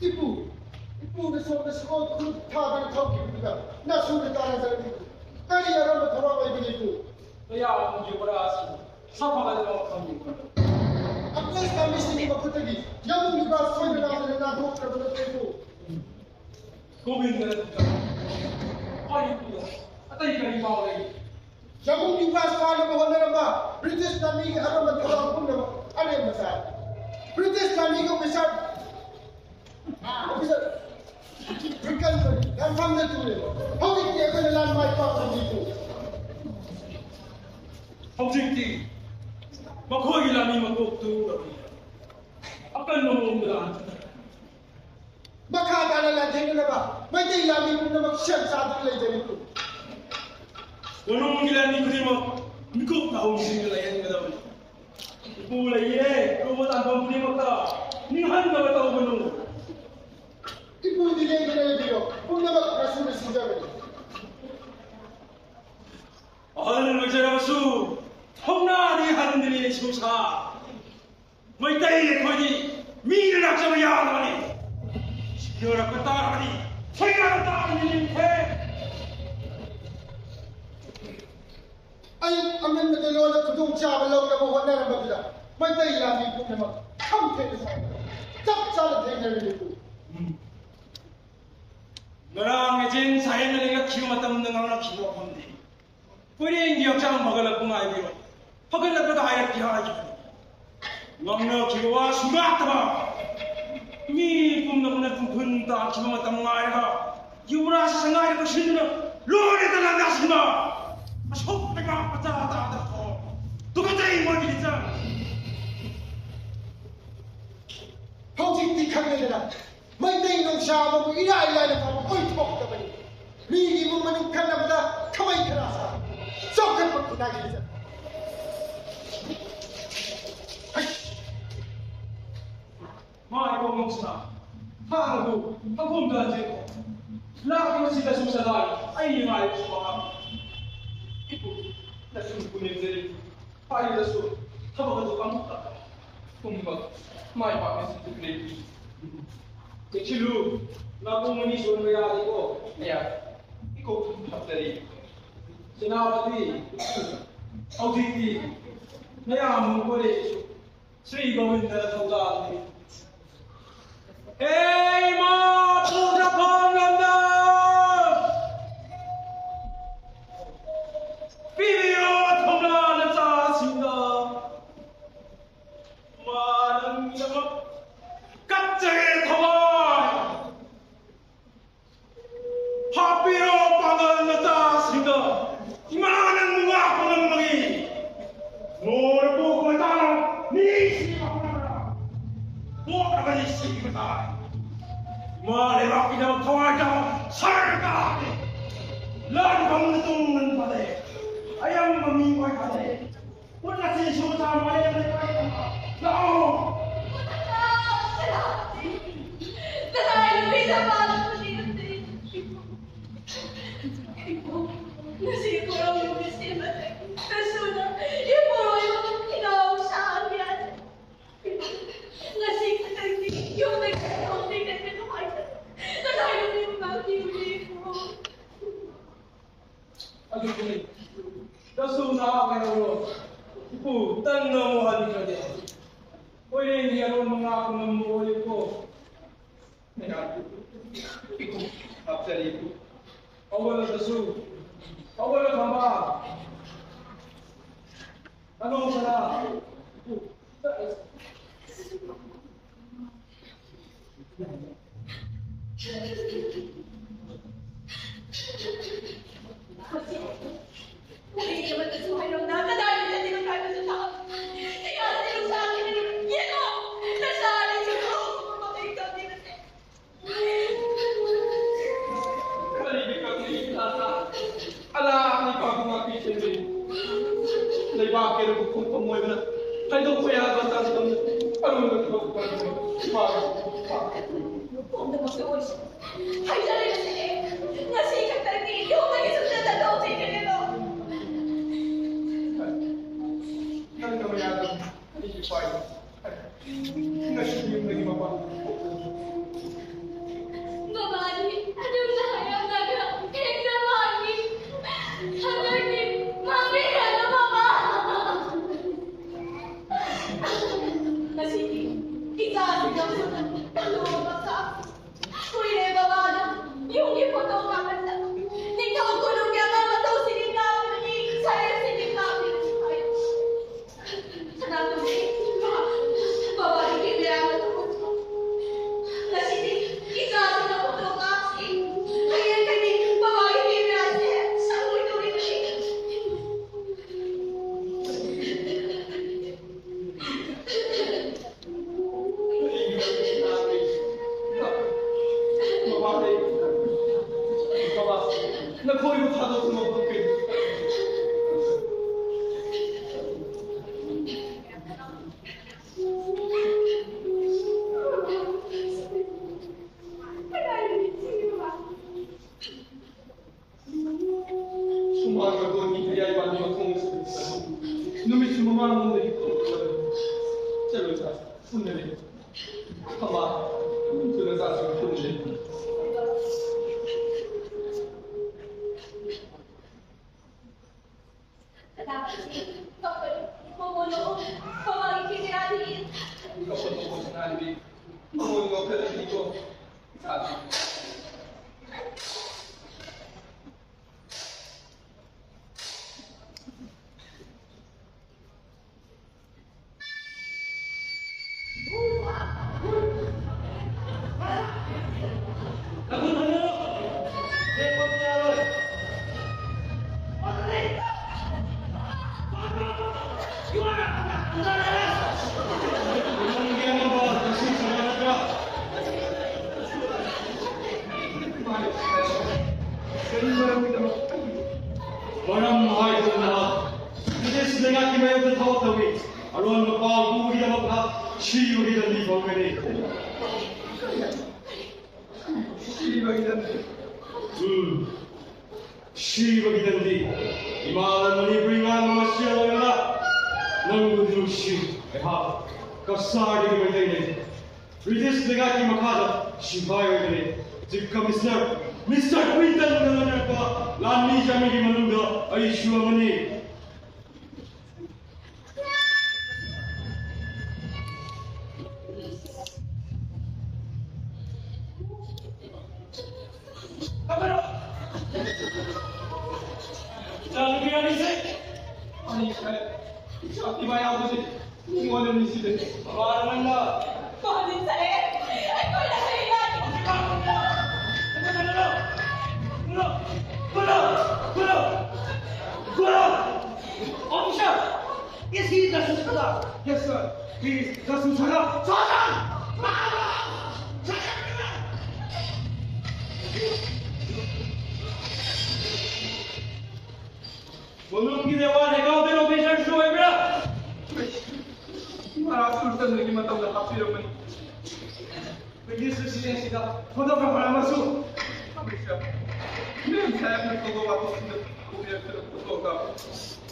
ꯏꯄꯨ, ꯏꯄꯨꯅ ꯁꯣꯝꯗ ꯁꯒꯣꯜ ꯈꯨꯠ ꯊꯥꯗꯅ ꯊꯣꯛꯈꯤꯕꯗꯨꯗ ꯅꯁꯨꯅ ꯇꯥꯟꯅꯖꯔꯛꯂꯤꯕꯅꯤ꯫ ꯀꯔꯤ ꯑꯔꯝꯕ ꯊꯧꯔꯥꯡ ꯂꯩꯕꯒꯦ ꯏꯄꯨ? ꯌꯥꯎꯕ ꯌꯨꯕꯔꯥꯖ ꯁꯐꯒꯗꯕ ꯃꯐꯝꯅꯤ꯫ ꯑꯀ꯭ꯂꯦꯁ ꯄꯥꯝꯕꯤꯁꯤꯡꯒꯤ ꯃꯈꯨꯠꯇꯒꯤ ꯌꯥꯝꯕꯨꯡ ꯌꯨꯕꯔꯥꯖ ꯁꯣꯏꯗꯅ ꯅꯥꯟꯊꯣꯛꯈ꯭ꯔꯕ ꯅꯠꯇ꯭ꯔꯣ? ꯒꯣꯕꯤꯟꯗ ꯅꯠꯇꯅ ꯋꯥꯔꯤ ꯑꯇꯩ ꯀꯔꯤ ꯄꯥꯎ ꯂꯩ? ꯌꯥꯝꯕꯨꯡ ꯌꯨꯕꯔꯥꯖ ꯐꯥꯅꯕ ꯍꯣꯠꯅꯔꯝꯕ ꯕ꯭ꯔꯤꯇꯤꯁ ꯂꯥꯟꯃꯤꯒꯤ ꯑꯔꯣꯝꯕ ꯊꯧꯔꯥꯡ ꯄꯨꯝꯅꯃꯛ ꯑꯔꯦꯝꯕ ꯇꯥꯏ꯫ ꯕ꯭ꯔꯤꯇꯤꯁ ꯂꯥꯟꯃꯤꯒꯤ ꯑꯣꯐꯤꯁꯥꯔ ꯑꯣꯐꯤꯁꯥꯔ ꯕ꯭ꯔꯤꯀꯟꯕꯔꯤ ꯂꯥꯟꯐꯝꯗ ꯇꯨꯔꯦ꯫ ꯍꯧꯖꯤꯛꯇꯤ ꯑꯩꯈꯣꯏꯅ ꯂꯥꯟ ꯃꯥꯏ ꯄꯥꯛꯂꯝꯃꯤꯀꯣ꯫ ꯍꯧꯖꯤꯛꯇꯤ ꯃꯈꯣꯏꯒꯤ ꯂꯥꯟꯃꯤ ꯃꯀꯣꯛꯇꯨ ꯑꯀꯟꯕ ꯃꯑꯣꯡꯗ ꯂꯥꯟ ꯃꯈꯥ ꯇꯥꯅ ꯂꯥꯟꯊꯦꯡꯅꯅꯕ ꯃꯩꯇꯩ ꯂꯥꯟꯃꯤ ꯄꯨꯝꯅꯃꯛ ꯁꯦꯝ ꯁꯥꯗꯨꯅ ꯂꯩꯖꯔꯤꯀꯣ꯫ ꯀꯣꯅꯨꯡꯒꯤ ꯂꯥꯟꯃꯤ ꯈꯨꯗꯤꯡꯃꯛ ꯃꯤꯀꯨꯞ ꯅꯥꯍꯨꯝꯁꯤꯡꯗ ꯂꯩꯍꯟꯒꯗꯕꯅꯤ꯫ ꯏꯄꯨ ꯂꯩꯌꯦ, ꯑꯔꯨꯕ ꯂꯥꯟꯐꯝ ꯈꯨꯗꯤꯡꯃꯛꯇ ꯅꯤꯡꯍꯟꯅꯕ ꯇꯧꯒꯅꯨ꯫ ꯏꯄꯨꯗꯤ ꯂꯦꯡꯗꯅ ꯂꯩꯕꯤꯔꯣ, ꯄꯨꯝꯅꯃꯛ ꯉꯁꯤꯅ ꯁꯤꯟꯖꯕꯅꯤ꯫ ꯑꯍꯜ ꯑꯣꯏꯖꯔꯕꯁꯨ ꯊꯧꯅꯥꯗꯤ ꯍꯟꯗ꯭ꯔꯤ ꯁꯨꯁꯥ꯫ ꯃꯩꯇꯩ ꯑꯩꯈꯣꯏꯗꯤ ꯃꯤꯅ ꯂꯥꯛꯆꯕ ꯌꯥꯗꯕꯅꯤ꯫ ꯁꯤꯊꯔꯛꯄ ꯇꯥꯔꯕꯗꯤ ꯁꯣꯏꯗꯅ ꯇꯥꯔꯅꯤ ꯅꯤꯡꯊꯦ꯫ ꯑꯌꯨꯛ ꯑꯉꯟꯕꯗ ꯂꯣꯟꯗ ꯈꯨꯗꯣꯡꯆꯥꯕ ꯂꯧꯅꯕ ꯍꯣꯠꯅꯔꯝꯕꯗꯨꯗ ꯃꯩꯇꯩ ꯂꯥꯟꯃꯤ ꯄꯨꯝꯅꯃꯛ ꯈꯝ ꯊꯦꯡꯅ ꯁꯥꯎꯅ ꯆꯞ ꯆꯥꯅ ꯊꯦꯡꯅꯔꯝꯃꯤ꯫ ꯉꯔꯥꯡ ꯑꯦꯖꯦꯟ ꯁꯥꯍꯦꯕꯅ ꯂꯩꯉꯥꯛꯈꯤꯕ ꯃꯇꯝꯗ ꯉꯥꯡꯂꯛꯈꯤꯕ ꯋꯥꯐꯝꯗꯤ ꯀꯣꯏꯔꯦꯡꯒꯤ ꯍꯛꯆꯥꯡ ꯐꯒꯠꯂꯛꯄ ꯉꯥꯏꯕꯤꯔꯣ, ꯐꯒꯠꯂꯛꯄꯗ ꯍꯥꯏꯔꯛꯀꯦ ꯍꯥꯏꯈꯤꯕꯅꯤ꯫ ꯉꯥꯡꯅꯈꯤꯕ ꯋꯥꯁꯨ ꯉꯥꯛꯇꯕ ꯃꯤ ꯄꯨꯝꯅꯃꯛꯅ ꯇꯨꯡꯐꯨꯟ ꯇꯥꯈꯤꯕ ꯃꯇꯝ ꯉꯥꯏꯔꯒ ꯌꯨꯕꯔꯥꯖ ꯁꯉꯥꯏꯗ ꯀꯣꯏꯁꯤꯟꯗꯨꯅ ꯂꯣꯏꯔꯦꯗꯅ ꯅꯥꯁꯤꯟꯕ ꯑꯁꯣꯛ ꯄꯩꯒꯥꯛ ꯃꯆꯥ ꯇꯥꯗꯕ ꯊꯣꯛ ꯇꯨꯀꯠꯆꯩ ꯃꯣꯏꯒꯤ ꯂꯤꯆꯠ꯫ ꯍꯧꯖꯤꯛꯇꯤ ꯈꯪꯂꯦꯗꯅ ꯃꯩꯇꯩ ꯅꯨꯡꯁꯥ ꯑꯃꯕꯨ ꯏꯔꯥꯏ ꯂꯥꯏꯅ ꯐꯥꯕ ꯑꯣꯏꯊꯣꯛꯇꯕꯅꯤ꯫ ꯃꯤꯒꯤ ꯏꯃꯨꯡ ꯃꯅꯨꯡ ꯈꯠꯅꯕꯗ ꯈꯥꯃꯩ ꯈꯔꯥ ꯁꯥ ꯆꯥꯎꯈꯠꯄ ꯈꯨꯟꯅꯥꯏꯒꯤ ꯂꯤꯆꯠ꯫ ꯍꯩ! ꯃꯥꯏ ꯄꯣꯝꯕꯁꯤꯅ ꯊꯥꯡ ꯑꯗꯨ ꯃꯈꯣꯡꯗ ꯍꯟꯖꯤꯜꯂꯣ꯫ ꯂꯥꯛꯂꯤꯕꯁꯤꯗꯁꯨ ꯁꯗꯥ ꯑꯩ ꯉꯥꯏꯕꯁꯨ ꯃꯍꯥꯛ ꯏꯄꯨ ꯅꯁꯨ ꯄꯨꯅꯦꯝꯖꯔꯤ꯫ ꯍꯥꯏꯔꯤꯕꯁꯨ ꯊꯕꯛ ꯑꯗꯨ ꯑꯃꯨꯛꯇ ꯄꯨꯝꯅꯃꯛ ꯃꯥꯏ ꯄꯥꯛꯅ ꯁꯤꯟꯗꯣꯛꯂꯦ꯫ ꯆꯦꯛꯁꯤꯜꯂꯨ, ꯅꯥꯀꯣꯡ ꯑꯅꯤ ꯁꯣꯟꯕ ꯌꯥꯗꯦꯀꯣ꯫ ꯌꯥ꯫ ꯏꯀꯣꯛ ꯍꯥꯞꯆꯔꯤ꯫ ꯁꯦꯅꯥꯄꯇꯤ, ꯍꯧꯖꯤꯛꯇꯤ ꯃꯌꯥꯝ ꯑꯃ ꯀꯣꯏꯔꯛꯏ꯫ ꯁ꯭ꯔꯤ ꯒꯣꯕꯤꯟꯗ ꯊꯧꯖꯥꯜꯅꯤ꯫ ꯍꯦ ꯏꯃꯥ ꯄꯨꯊꯐꯝ ꯂꯝꯗ ꯄꯤꯕꯤꯌꯣ ꯊꯧꯅꯥ ꯅꯆꯥꯁꯤꯡꯗ꯫ ꯏꯃꯥ ꯅꯪꯒꯤꯗꯃꯛ ꯀꯠꯆꯒꯦ ꯊꯋꯥꯏ꯫ ꯍꯥꯞꯄꯤꯔꯣ ꯄꯥꯡꯒꯜ ꯃꯆꯥꯁꯤꯡꯗ ꯏꯃꯥ ꯅꯪꯕꯨ ꯉꯥꯛꯄ ꯉꯝꯕꯒꯤ꯫ ꯅꯣꯡꯃ ꯄꯣꯛꯄ ꯃꯇꯥꯡ ꯃꯤ ꯁꯤꯕ ꯍꯧꯅꯕ꯭ꯔꯥ? ꯄꯣꯛꯂꯕꯗꯤ ꯁꯤꯕ ꯇꯥꯏ꯫ ꯏꯃꯥ ꯂꯩꯕꯥꯛꯀꯤꯗꯃꯛ ꯊꯋꯥꯏ ꯌꯥꯎꯕ ꯁꯔꯀꯥꯔꯅꯤ꯫ ꯂꯥꯟꯐꯝꯗ ꯇꯨꯡ ꯐꯖꯩ꯫ ꯑꯌꯥꯝꯕ ꯃꯤ ꯑꯣꯏ ꯐꯖꯩ꯫ ꯄꯨꯟꯅ ꯁꯤꯡꯖꯨ ꯆꯥꯕ ꯂꯦꯝꯅ ꯂꯥꯛꯑꯣ꯫ ꯉꯁꯤ ꯈꯨꯔꯧ ꯅꯨꯃꯤꯠꯁꯤꯃ ꯅꯁꯨꯅ ꯏꯄꯨꯔꯣꯏꯕ ꯏꯅꯥꯎ ꯁꯥꯍꯟꯕ ꯌꯥꯗꯦ꯫ ꯉꯁꯤ ꯈꯛꯇꯪꯗꯤ ꯌꯨꯝꯗꯒꯤ ꯊꯣꯛꯇꯦ ꯀꯩꯅꯣ ꯍꯥꯏꯗꯅ ꯀꯗꯥꯏꯗ ꯂꯩꯕ ꯉꯥꯛꯄꯤꯕꯅꯦ ꯏꯄꯨ꯫ ꯑꯗꯨꯕꯨꯅꯤ꯫ ꯅꯁꯨ ꯅꯍꯥꯛ ꯉꯥꯏꯍꯧꯔꯣ꯫ ꯏꯄꯨ, ꯇꯟꯅ ꯑꯃꯨꯛ ꯍꯟꯈ꯭ꯔꯗꯤ꯫ ꯀꯣꯏꯔꯦꯡꯒꯤ ꯑꯔꯣꯟꯕ ꯉꯥꯛꯄ ꯉꯝꯕ ꯑꯣꯏꯌꯨꯀꯣ꯫ ꯏꯄꯨ, ꯂꯥꯛꯆꯔꯤ ꯏꯄꯨ꯫ ꯍꯧꯒꯠꯂꯣ ꯅꯁꯨ꯫ ꯍꯧꯒꯠꯂꯣ ꯈꯝꯕ꯫ ꯍꯜꯂꯣ ꯁꯅꯥ꯫ ꯏꯄꯨ꯫ ꯋꯥꯔꯤ ꯑꯃꯠꯇꯁꯨ ꯍꯥꯏꯔꯝꯗ ꯀꯗꯥꯏꯗ ꯆꯠꯂꯤꯕ ꯍꯥꯏꯕꯁꯨ ꯊꯥ꯫ ꯀꯌꯥꯗ ꯅꯨꯡꯁꯥ ꯈꯤꯇꯪ ꯌꯦꯡꯉꯣ꯫ ꯅꯆꯥ ꯑꯅꯤꯁꯨ ꯂꯧꯕ ꯃꯍꯩ ꯇꯝꯂꯤꯕꯁꯦ꯫ ꯀꯔꯤꯒꯤ ꯀꯞꯂꯤ ꯏꯆꯥ? ꯑꯂꯥ ꯑꯅꯤ ꯄꯥꯕꯨꯡ ꯉꯥꯛꯄꯤ ꯆꯦꯟꯕꯤ꯫ ꯂꯩꯕꯥꯛ ꯀꯦꯔꯨꯕ ꯈꯣꯡꯐꯝ ꯑꯣꯏꯕꯅ ꯍꯥꯏꯗꯣꯛꯄ ꯌꯥꯗꯕ ꯇꯥꯡꯀꯛ ꯑꯔꯨꯕ ꯊꯕꯛ ꯄꯥꯡꯊꯣꯛꯄ꯫ ꯄꯨꯝꯅꯃꯛꯁꯨ ꯑꯣꯏꯁꯅꯨ꯫ ꯍꯥꯏꯖꯔꯤꯕꯁꯤꯅꯤ꯫ ꯉꯁꯤ ꯈꯛꯇꯪꯗꯤ ꯌꯨꯝꯗꯒꯤ ꯁꯨꯡꯆꯠ ꯆꯠꯊꯣꯛꯇ꯭ꯔꯤ ꯀꯔꯤꯅꯣ? ꯅꯪꯅ ꯃꯌꯥꯝꯗ ꯑꯩꯒꯤ ꯈ꯭ꯋꯥꯏ ꯉꯁꯤ ꯌꯨꯝꯗꯒꯤ ꯃꯄꯥꯟ ꯊꯣꯛꯇ꯭ꯔꯤ꯫ ꯃꯃꯥꯗꯤ ꯑꯗꯨꯝꯅ ꯍꯥꯏꯔꯝꯂꯒ ꯍꯦꯛꯇ ꯃꯥꯡꯏ꯫ ꯍꯟꯗꯛꯇꯤ ꯃꯥꯡꯕꯤꯈ꯭ꯔꯅꯨ ꯃꯃꯥ꯫ ꯃꯃꯥꯡꯂꯣꯝꯗꯒꯤ ꯊꯣꯛꯂꯛꯄꯗ ꯆꯠꯂꯨ ꯆꯥꯁꯤ ꯄꯨꯟꯅ ꯂꯩ꯫ ꯊꯝꯕꯥꯜ ꯊꯨꯅ ꯆꯥꯁꯤ ꯄꯨꯟꯅ ꯂꯩ꯫ ꯃꯔꯝ ꯍꯥꯏꯗꯨꯅ ꯕ꯭ꯔꯤꯇꯤꯁ ꯂꯩꯉꯥꯛꯀꯤ ꯃꯥꯌꯣꯛꯇ ꯊꯕꯛ ꯇꯧꯏ꯫ ꯑꯔꯣꯟꯕ ꯄꯥꯎ ꯄꯨꯕꯒꯤꯗꯃꯛꯇ ꯁꯤꯕꯒꯤ ꯂꯝꯕꯤ ꯐꯪꯒꯅꯤ꯫ ꯁꯤꯕꯒꯤ ꯂꯝꯕꯤ꯫ ꯎꯝ꯫ ꯁꯤꯕꯒꯤ ꯂꯝꯕꯤ꯫ ꯏꯃꯥꯅ ꯃꯅꯤꯄꯨꯔꯤ ꯉꯥꯡꯕ ꯃꯁꯦꯜ ꯑꯣꯏꯕꯅ ꯅꯪꯕꯨꯗꯤ ꯅꯨꯡꯁꯤ꯫ ꯑꯩꯍꯥꯛ ꯀꯁꯥꯔꯗꯒꯤ ꯃꯩꯇꯩꯅꯤ꯫ ꯕ꯭ꯔꯤꯇꯤꯁ ꯂꯩꯉꯥꯛꯀꯤ ꯃꯈꯥꯗ ꯁꯤꯐꯥꯏ ꯑꯣꯏꯕꯅꯤ꯫ ꯆꯤꯐ ꯀꯃꯤꯁꯅꯔ ꯃꯤꯁꯇꯔ ꯀ꯭ꯋꯤꯟꯇꯟꯒ ꯂꯣꯏꯅꯔꯛꯄ ꯂꯥꯟꯃꯤ ꯆꯥꯃꯤꯒꯤ ꯃꯅꯨꯡꯗ ꯑꯩꯁꯨ ꯑꯃꯅꯤ꯫ ꯏꯆꯥꯅꯨꯄꯤ ꯑꯅꯤꯁꯦ꯫ ꯑꯅꯤꯁꯦ꯫ ꯏꯆꯥ ꯏꯃꯥ ꯌꯥꯎꯕꯁꯦ꯫ ꯃꯤꯉꯣꯟꯗ ꯃꯤꯁꯤꯗ ꯃꯃꯥꯅ ꯅꯪꯅ ꯀꯣꯟꯗꯤ ꯁꯛꯑꯦ꯫ ꯑꯩꯈꯣꯏꯅ ꯀꯔꯤ ꯂꯥꯟ? Officer, is he the Susala? Yes, sir. He is the Susala. Sergeant! ꯃꯅꯨꯡꯒꯤ ꯅꯦꯋꯥ ꯂꯩꯀꯥꯎꯗ ꯑꯣꯐꯤꯁꯔꯁꯨ ꯑꯣꯏꯕ꯭ꯔꯥ? ꯃꯍꯥꯛ ꯁꯨꯔꯆꯟꯗ꯭ꯔꯒꯤ ꯃꯇꯝꯗ ꯍꯥꯞꯄꯤꯔꯝꯕꯅꯤ꯫ ꯕ꯭ꯔꯤꯇꯤꯁ ꯔꯦꯁꯤꯗꯦꯟꯁꯤꯗ ꯐꯣꯇꯣꯒ꯭ꯔꯥꯐꯔ ꯑꯃꯁꯨ꯫ ꯃꯦꯝ ꯁꯥꯍꯦꯕꯅ ꯊꯧꯕ ꯋꯥꯊꯣꯛꯁꯤꯡꯗ ꯄꯨꯕꯤꯔꯛꯇꯨꯅ ꯐꯣꯇꯣꯒ꯭ꯔꯥꯐꯔ꯫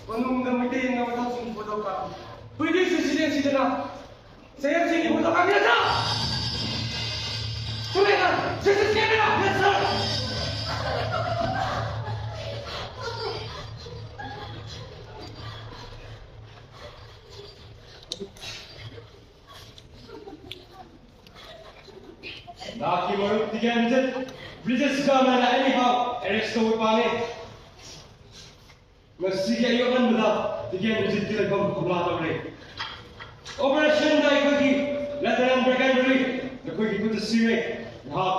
ꯃꯅꯨꯡꯗ ꯃꯩꯇꯩ ꯌꯦꯡꯅꯕ ꯊꯧꯁꯤꯡ ꯐꯣꯇꯣ British President ꯁꯤꯗꯅ ꯁꯦꯝꯁꯤꯡꯒꯤ ꯃꯍꯨꯠꯇ ꯀꯥꯡꯖꯩꯗ ꯆꯨꯝꯃꯦꯅ ꯁꯤꯁꯤ ꯁꯦꯝꯃꯦꯅ꯫ Yes, sir. ꯅꯍꯥꯛꯀꯤ ꯃꯔꯨꯞ ꯇꯤꯀꯦꯟ ꯔꯤꯖꯤꯠ British government ꯅ anyhow arrest ꯇꯧꯕ ꯄꯥꯝꯃꯤ꯫ ꯉꯁꯤꯒꯤ ꯑꯌꯨꯛ ꯑꯉꯟꯕꯗ ꯇꯤꯀꯦꯟ ꯔꯤꯖꯤꯠꯀꯤ ꯂꯩꯐꯝ ꯈꯨꯕꯂꯥ ꯇꯧꯔꯦ꯫ Operation ꯗ ꯑꯩꯈꯣꯏꯒꯤ Lieutenant Brackenbury ꯑꯩꯈꯣꯏꯒꯤ ꯈꯨꯠꯇ ꯁꯤꯔꯦ꯫ ꯅꯍꯥꯛ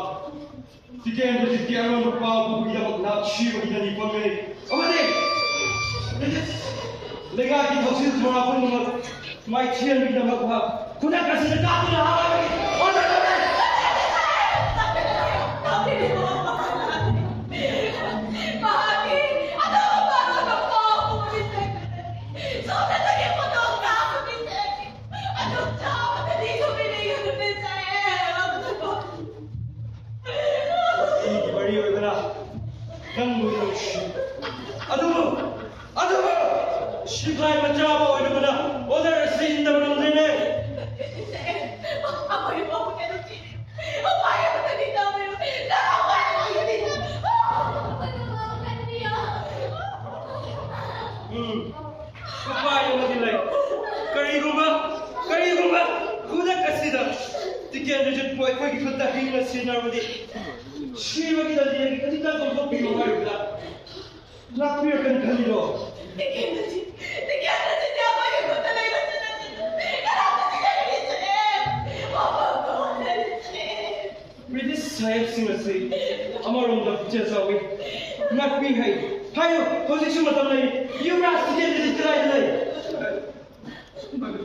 ꯇꯤꯀꯦꯟ ꯔꯤꯖꯤꯠꯀꯤ ꯑꯔꯣꯟꯕ ꯄꯥꯎ ꯄꯨꯕꯒꯤꯗꯃꯛ ꯅꯍꯥꯛ ꯁꯤꯕꯒꯤ ꯅꯅꯤ ꯐꯝꯂꯦ꯫ ꯑꯃꯗꯤ ꯂꯩꯉꯥꯛꯀꯤ ꯊꯧꯁꯤꯜ ꯊꯧꯔꯥꯡ ꯄꯨꯝꯅꯃꯛ ꯃꯥꯏꯊꯤꯍꯟꯕꯒꯤꯗꯃꯛ ꯅꯍꯥꯛ ꯈꯨꯗꯛ ꯑꯁꯤꯗ ꯀꯥꯞꯇꯨꯅ ꯍꯥꯠꯂꯒꯅꯤ꯫ Order ꯇꯧꯔꯦ! ꯑꯩꯒꯤ ꯃꯔꯤ ꯑꯣꯏꯕꯅ ꯅꯪꯕꯨ ꯅꯨꯡꯁꯤ꯫ ꯑꯗꯨꯕꯨ, ꯑꯗꯨꯕꯨ ꯁꯤꯐꯥꯏ ꯃꯆꯥ ꯑꯃ ꯑꯣꯏꯔꯨꯕꯅ order ꯑꯁꯤ ꯏꯟꯗꯕ ꯉꯝꯗ꯭ꯔꯦꯅꯦ꯫ ꯎꯝ, ꯎꯄꯥꯏ ꯑꯃꯗꯤ ꯂꯩ꯫ ꯀꯔꯤꯒꯨꯝꯕ, ꯀꯔꯤꯒꯨꯝꯕ ꯈꯨꯗꯛ ꯑꯁꯤꯗ ꯇꯤꯀꯦꯟ ꯔꯤꯖꯤꯠꯄꯨ ꯑꯩꯈꯣꯏꯒꯤ ꯈꯨꯠꯇ ꯍꯤꯡꯅ ꯁꯤꯟꯅꯔꯕꯗꯤ, ꯁꯤꯕꯒꯤ ꯂꯝꯕꯤꯗꯒꯤ ꯈꯖꯤꯛꯇꯪ ꯀꯣꯝꯊꯣꯛꯄꯤꯌꯨ ꯍꯥꯏꯔꯨꯕꯗ ꯂꯥꯛꯄꯤꯔꯛꯀꯅꯤ ꯈꯜꯂꯤꯔꯣ? ꯇꯤꯀꯦꯟ ꯔꯤꯖꯤꯠ, ꯇꯤꯀꯦꯟ ꯔꯤꯖꯤꯠꯇꯤ ꯑꯩꯈꯣꯏꯒꯤ ꯈꯨꯠꯇ ꯂꯩꯕ ꯅꯠꯇꯦ꯫ ꯀꯅꯥꯝꯇ ꯇꯤꯀꯦꯟ ꯔꯤꯖꯤꯠ ꯆꯠꯂꯦ꯫ ꯃꯐꯝ ꯇꯣꯉꯥꯟꯅ ꯂꯩꯇꯦ꯫ ꯕ꯭ꯔꯤꯇꯤꯁ ꯁꯥꯍꯦꯕꯁꯤꯡ ꯑꯁꯤ ꯑꯃꯔꯣꯝꯗ ꯄꯨꯛꯆꯦꯜ ꯆꯥꯎꯏ, ꯉꯥꯛꯄꯤ ꯍꯩ꯫ ꯍꯥꯏꯌꯨ, ꯍꯧꯖꯤꯛꯁꯨ ꯃꯇꯝ ꯂꯩꯔꯤ꯫ ꯌꯨꯕꯔꯥꯖ ꯇꯤꯀꯦꯟ ꯔꯤꯖꯤꯠ ꯀꯗꯥꯏꯗ ꯂꯩ? ꯃꯗꯨ,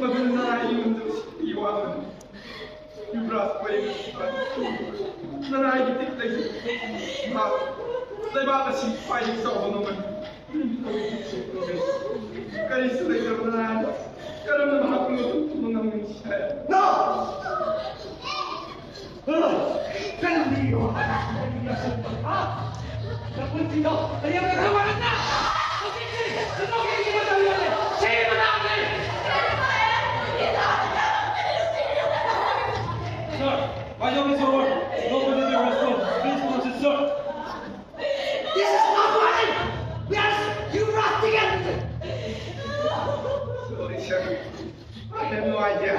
ꯃꯗꯨ ꯅꯅꯥꯏꯒꯤ ꯌꯨꯝꯗ ꯁꯤꯕꯒꯤ ꯋꯥꯐꯝꯅꯤ꯫ ꯌꯨꯕꯔꯥꯖ ꯄꯣꯏꯔꯩ ꯅꯅꯥꯏꯒꯤ ꯇꯤꯞꯇꯒꯤ ꯃꯍꯥꯛ ꯂꯩꯕꯥꯛ ꯑꯁꯤ ꯈ꯭ꯋꯥꯏꯗꯒꯤ ꯆꯥꯎꯕ ꯃꯃꯜ ꯀꯔꯤꯁꯨ ꯂꯩꯇꯕ ꯅꯅꯥꯏꯗ ꯀꯔꯝꯅ ꯃꯍꯥꯛꯄꯨ ꯂꯧꯊꯣꯛꯄ ꯉꯝꯒꯅꯤ ꯍꯥꯏ? No! ꯀꯔꯝꯕꯒꯤ ꯋꯥꯍꯪ? ꯍꯥ? ꯅꯄꯨꯟꯁꯤꯗꯣ ꯇꯔꯦꯠ ꯈꯛꯇ ꯃꯥꯡꯍꯟꯗ꯭ꯔꯥ? ꯍꯧꯖꯤꯛꯇꯤ ꯁꯦꯝꯗꯣꯛꯈꯤꯕꯒꯤ ꯃꯇꯝ ꯌꯧꯔꯦ꯫ ꯌꯥꯝ ꯅꯨꯡꯉꯥꯏꯇꯦ꯫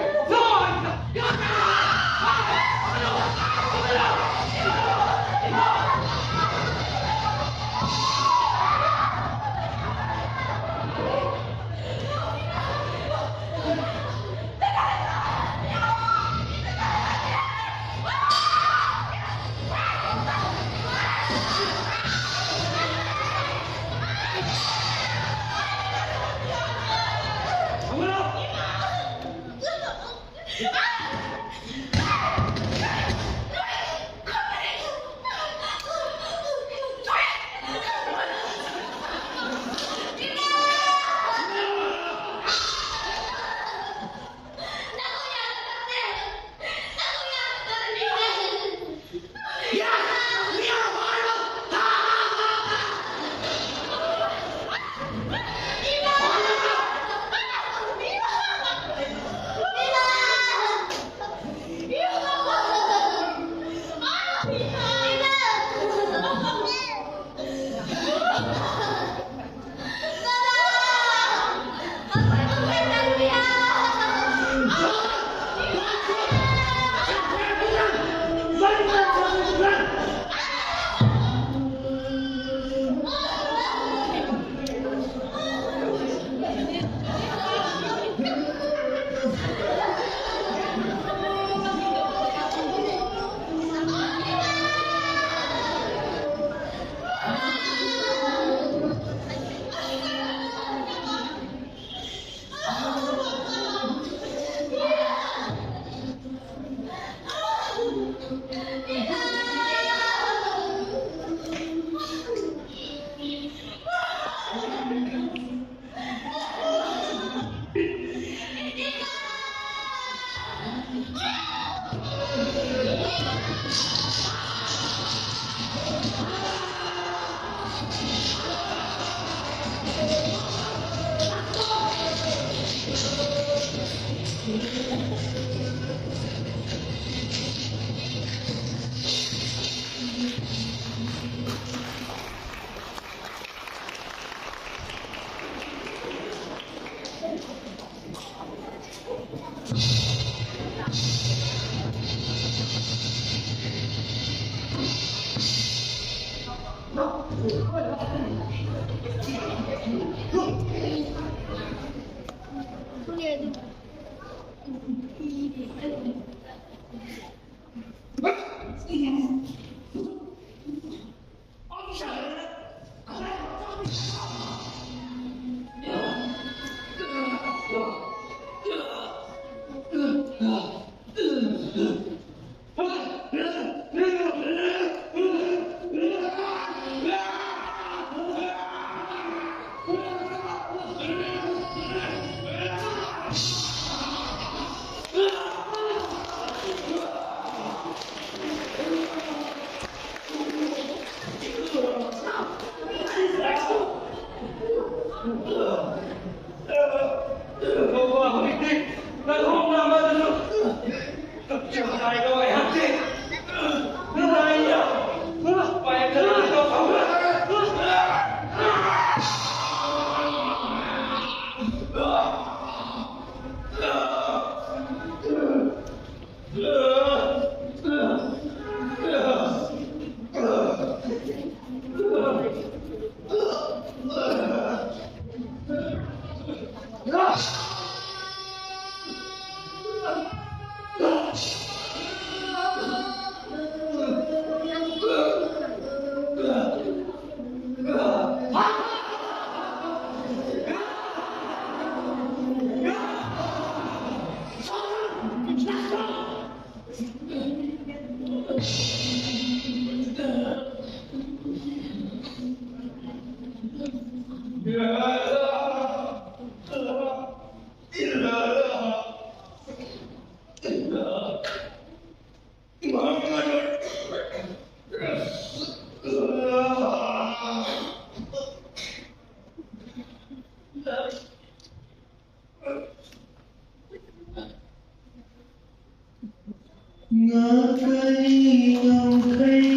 ꯉꯥꯛꯀꯅꯤ ꯉꯝꯈꯩ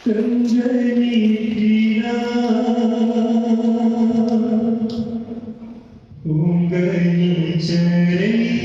ꯀꯟꯖꯅꯤ ꯐꯤꯔꯥ ꯄꯨꯡꯒꯅꯤ ꯆꯔꯩ